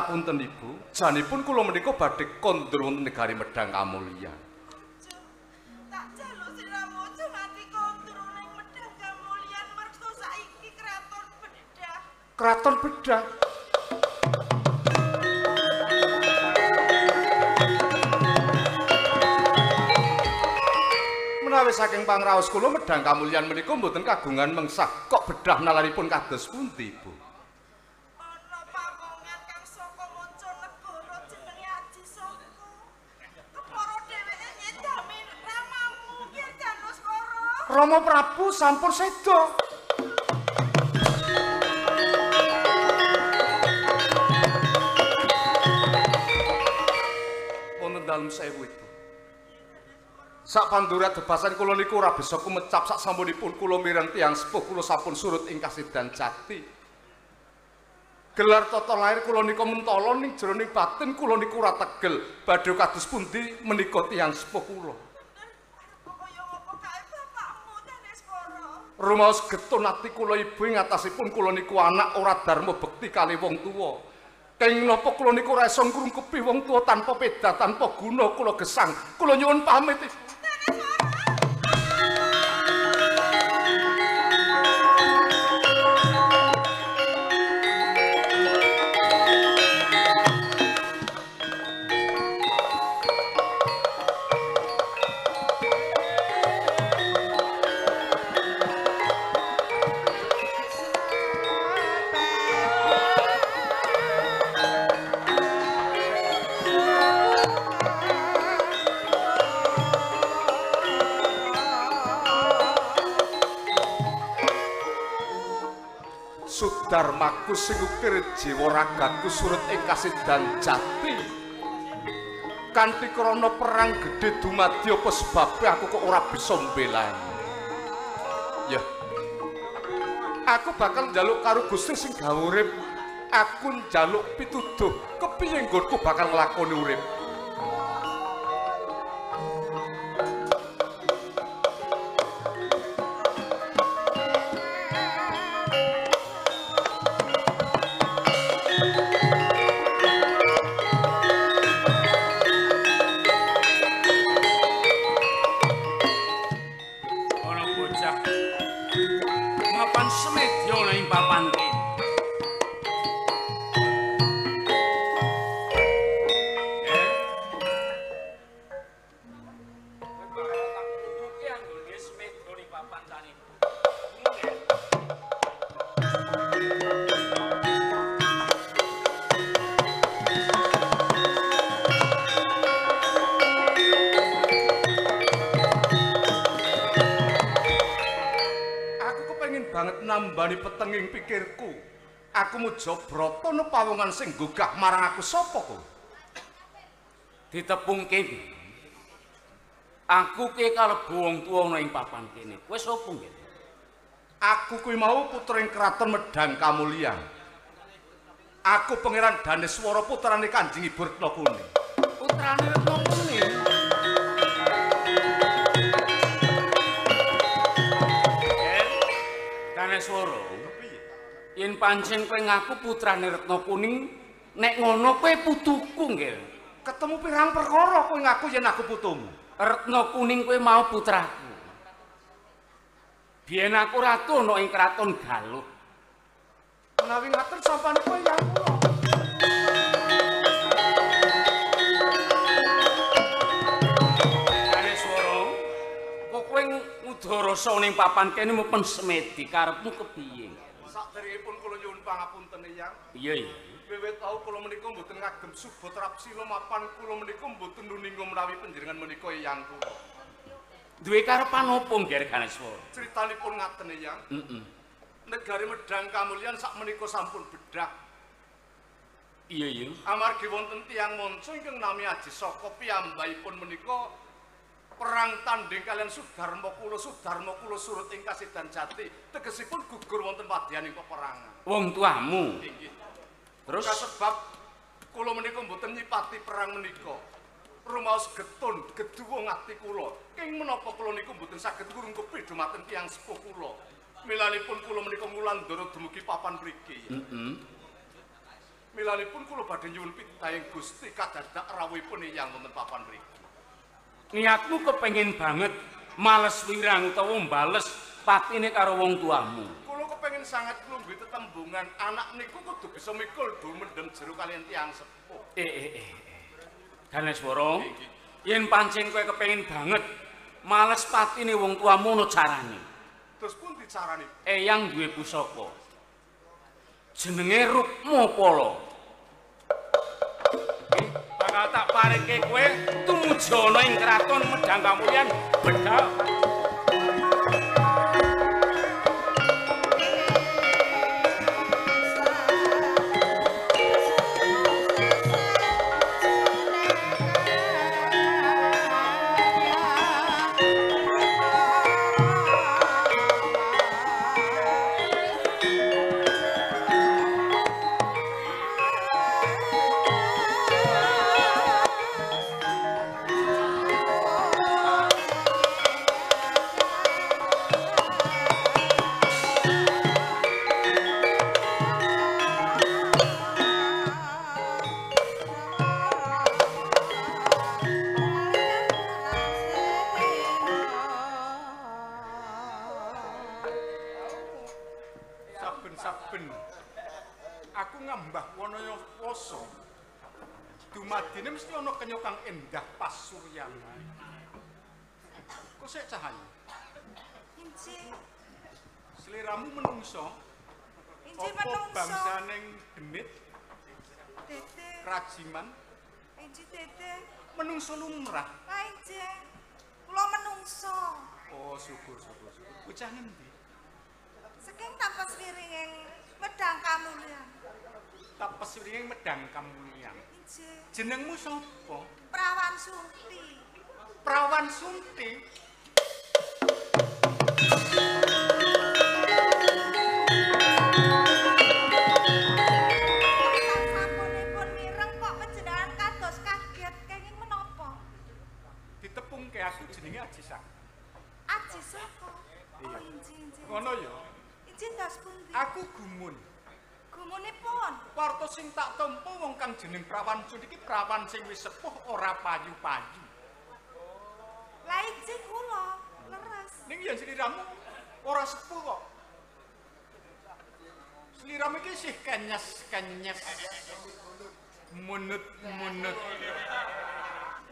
Pangapunten Ibu, janipun kula menika badhe kondur wonten negari Medhang Kamulyan. Tak jaluk sliramu aja nganti kondur ning Medhang Kamulyan mergo saiki kraton bedah. Kraton bedah. Menawi saking pangraos kula Medhang Kamulyan menika mboten kagungan mengsah kok bedah nalaripun kados pundi, Ibu? Ana pamongan kang saka mancanegara jenenge Aji Saka. Kepara dheweke nyedami ramamu ki Danuskara. Rama Prabu sampun seda. Wonten dalem sewu, Ibu. Sak pandurat bebasan kula niku ora bisa kumecap sak sampunipun kula mireng tiyang sepuh kula sampun surut ing kasidan jati. Gelar tata lahir kula nika mentala ning jroning batin kula niku ora tegel badhe kados pundi menika tiyang sepuh kula. Kaya ngopo kae bapakmu Danuskara? Rumaos getun ati kula ibu ing atasipun kula niku anak ora dharma bekti kali wong tuwa. Kenging napa kula niku ora iso ngrungkepi wong tuwa tanpa peda tanpa guna kula gesang. Kula nyuwun pamit. Ibu. Sudarmaku sing ukir jiwa ragaku surut ing kasidan jati. Kanthi krana perang gedhe dumadi apa sebabe aku kok ora bisa mbelani. Ya. Aku bakal njaluk karo Gusti sing gawe urip. Aku njaluk pituduh kepiye nggonku bakal nglakoni urip. Ana bocah mapan semedya ana ing papan kene. Aku kepengin banget nambani petenging pikirku. Aku muja brata pawongan sing gugah marang aku sapa kowe? Ditepungke. Aku ki kalebu wong tuwa ana ing papan kene. Kowe sapa nggih? Aku kuwi mau putring kraton Medhang Kamulyan. Aku Pangeran Daneswara putrane Kanjeng Ibu Retna Kuning. Putrane Retna Kuning. Daneswara. Yen pancen kowe ngaku putrane Retna Kuning, nek ngono kowe putuku nggih. Ketemu pirang perkara kowe ngaku yen aku putumu. Retna Kuning kowe mau putraku. Biyen aku ratu ana ing kraton Galuh. Menawi ngaten sampane kowe yang kula. Daneswara, kok kowe ngudarasa ning papan kene mupen semedi karepmu kepiye? Sakderengipun kula nyuwun pangapunten Eyang. Iya iya. Wiwit tau kula menika mboten ngagem suba trapsila mapan kula menika mboten nuninga menawi panjenengan menika eyang kula. Duwe karepan apa Ngger Ganeswara? Critanipun ngaten Eyang. Heeh. Negari Medhang Kamulyan sak menika sampun bedah. Iya iya. Amargi wonten tiyang manca ingkang nami Aji Saka piyambakipun menika perang tanding kalian Sudarma kula, Sudarma kula surut ing kasidan jati, tegesipun gugur wonten padyaning peperangan. Wong tuamu. Inggih. Terus kasebab kula menika mboten nyipati perang menika. Rumaos getun geduwa ngati kula. King menapa kula niku mboten saged ngrungkepi dumateng tiyang sepuh kula. Milanipun kula menika ngulandara dumugi papan mriki. Heeh. Milanipun kula badhe nyuwun pitaying Gusti kadadak rawuhipun Eyang wonten papan mriki. Niatmu kepengin banget males wirang utawa mbales patine karo wong tuamu. Kula kepengin sangat klungguhi tetembungan anak niku kudu bisa mikul dumendhem jero kaliyan tiyang sepuh. Daneswara, yen pancen kowe kepengin banget males patine wong tuamu ono carane. Terus pundi carane? Eyang duwe pusaka. Jenenge Rukmapala. Bakal tak paringke kowe tumuju ana ing kraton Medang Kamulyan bedhak. Saben-saben aku ngambah Wanayasa dumadine mesti ana kenya kang endah pasuryan. Kok sik Cahayu? Injih. Sliramu menungso? Injih menungso. Apa bangsaning demit? Dede. Rajiman? Injih dede. Menungso lumrah. Lah injih. Kula menungso. Oh, syukur syukur syukur. Bocah ngendi? Saking tapes wiringing Medang Kamulyan. Tapes wiringing Medang Kamulyan. Injih. Jenengmu sapa? Prawan Sunti. Prawan Sunti. Sasampunipun mireng kok panjenengan kados kaget kenging menapa? Ditepungke aku jenenge Aji Saka. Aji Saka. Oh, injih injih. Ngono ya. Injih dos pundi? Aku gumun. Gumunipun. Warta sing tak tampa wong kang jeneng Prawan Sunti iki prawan sing wis sepuh ora payu-payu. Lah injih kula leres. Ning yen sliramu ora sepuh kok. Sliramu iki sih kenyes-kenyes. Munut-munut.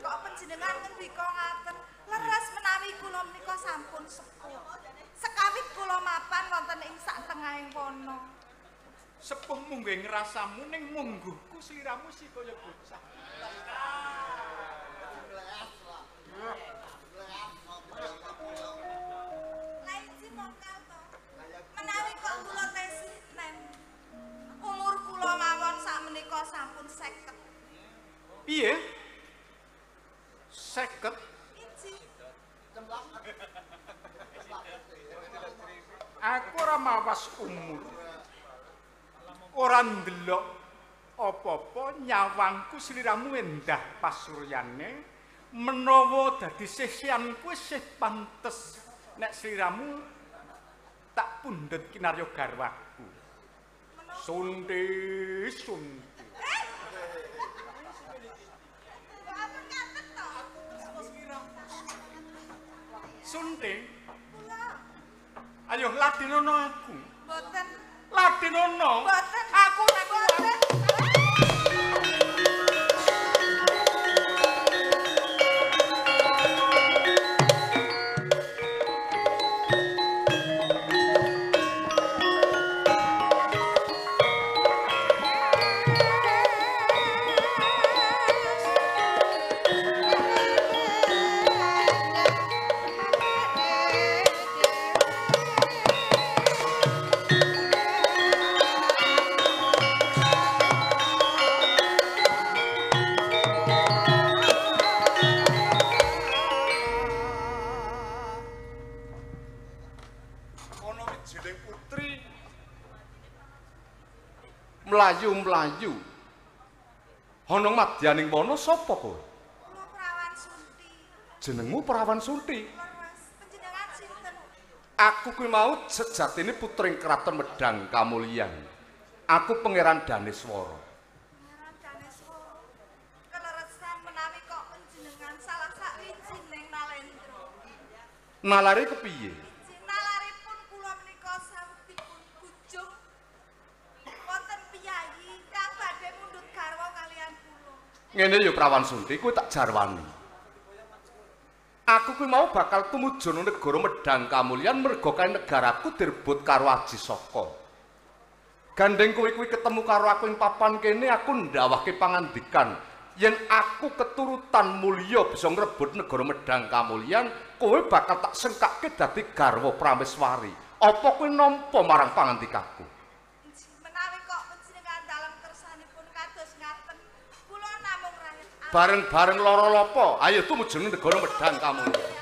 Kok panjenengan ngendika ngaten? Leres menawi kula menika sampun sepuh. Sekawit kula mapan wonten ing sak tengahing wana. Sepuh mungguh ngrasamu ning mungguhku sliramu sih kaya bocah. Lah injih mongkal to. Menawi kok kula tesih nem. Umur kula mawon sakmenika sampun 50. Piye? 50? Injih. Aku ora mawas umur. Ora ndelok apa-apa nyawangku sliramu endah pasuryane menawa dadi sisianku isih pantes nek sliramu tak pundhut kinarya garwaku. Sunti, sunti. Sunti. Ayo ladenono aku. Mboten. Ladenono. Mboten. Aku ora mboten. Mlayu-mlayu. Ana madyaning wana sapa kowe? Kula Prawan Sunti. Jenengmu Prawan Sunti? Leres. Panjenengan sinten? Aku kuwi mau sejatine putring kraton Medang Kamulyan. Aku Pangeran Daneswara. Nalare kepiye? Nalaripun kula menika sawetipun bujung wonten piyayi kang badhe mundhut garwa kalian kula. Ngene ya Prawan Sunti, kowe tak jarwani. Aku kuwi mau bakal tumuju nang negara Medhang Kamulyan merga kae negaraku direbut karo Aji Saka. Gandeng kowe kuwi ketemu karo aku ing papan kene, aku ndawahke pangandikan yen aku keturutan mulya bisa ngrebut negara Medhang Kamulyan, kowe bakal tak sengkake dadi garwa Prameswari. Apa kowe nampa marang pangandikaku? Menawi kok panjenengan dalem kersanipun kados ngaten, kula namung rayat. Bareng-bareng lara lopo, ayo tumuju nang negara Medhang Kamulyan.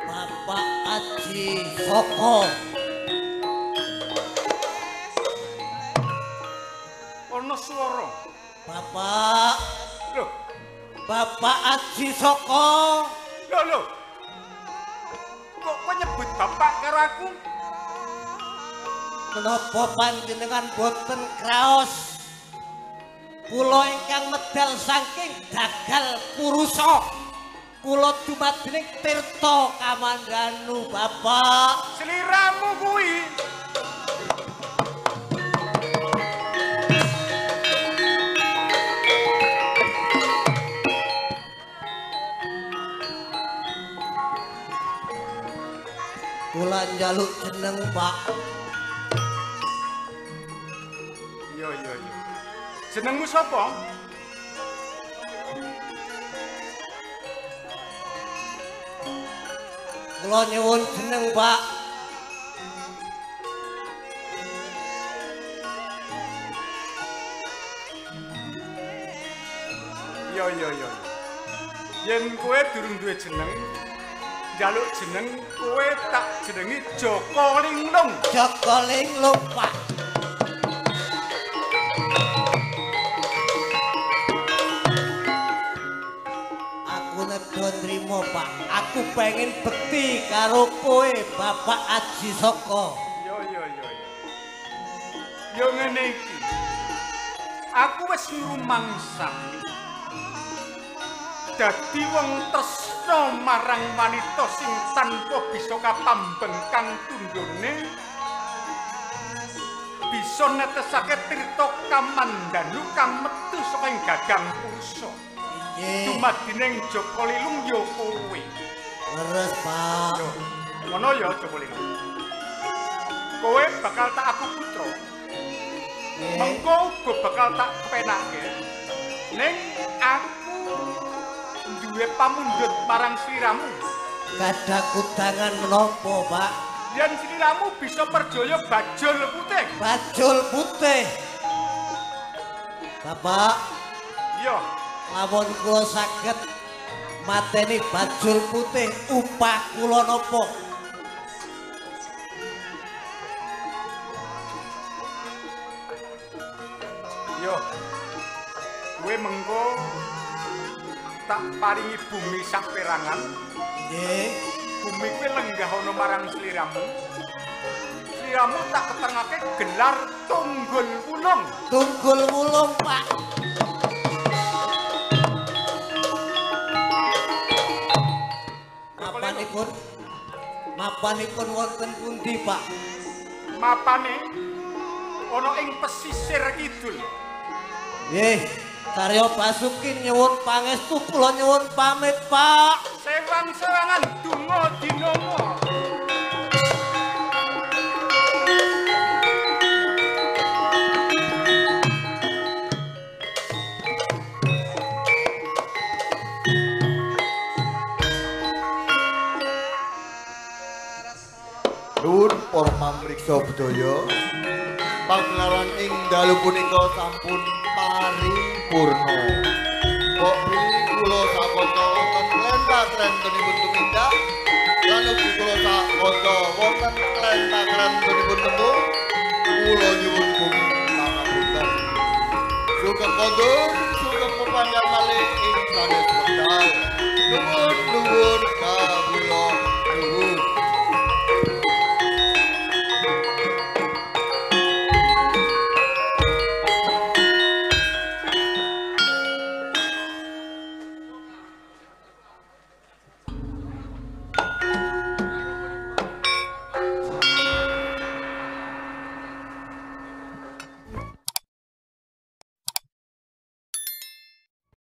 Bapak Aji Saka. Ana swara. Bapak. Lho, Bapak Aji Saka. Lho lho. Kok kowe nyebut bapak karo aku? Menapa panjenengan boten kraos? Kula ingkang medal saking Gagal Purusa. Kula dumadining Tirta Kamandanu, Bapak. Sliramu kuwi. Kula njaluk jeneng, Pak. Iya iya iya. Jenengmu sapa? Kula nyuwun jeneng, Pak. Iya iya iya. Yen kowe durung duwe jeneng, njaluk jeneng kowe tak jenengi Joko Linglung. Joko Linglung, Pak. Aku nedha nrimo, Pak. Aku pengen bekti karo kowe, Bapak Aji Saka. Iya iya iya. Ya ngene iki. Aku wis ngrumangsani dadi wong tresna marang wanita sing tanpa bisa kapambengkang tundhone, bisa netesake tirta kamandanu kang metu saka ing gagang purusa. Inggih. Dumadining Joko Lilung ya kowe. Leres, Pak. Yo, ngono ya Joko Lilung. Kowe bakal tak aku putra. Mengko uga bakal tak penake. Ning aku duwe pamundhut marang sliramu. Gadah kudangan menapa, Pak? Yen sliramu bisa perjaya bajul putih. Bajul putih. Bapak. Iya. Lamun kula saged mateni bajul putih, upah kula napa? Yo. Kowe mengko tak paringi bumi saperangan. Nggih. Bumi kuwi lenggah ana marang sliramu. Sliramu tak ketengake gelar Tunggul Wulung. Tunggul Wulung, Pak. Mapanipun mapanipun wonten pundi, Pak? Mapane ana ing pesisir kidul. Nggih. Karya Basuki nyuwun pangestu, kula nyuwun pamit, Pak. Sewang-sewangan donga dinonga. Nuwun para pamriksa budaya. Pagelaran ing dalu punika sampun paripurna. Kok pilih kula sakanca wonten lentatrentenipun tumindak lan lan ugi kula sak kanca wonten klentang rantunipun tembung kula nyuwun bumi pangapunten. Sugeng kondur, sugeng pepanggihan malih ing sanes wekdal.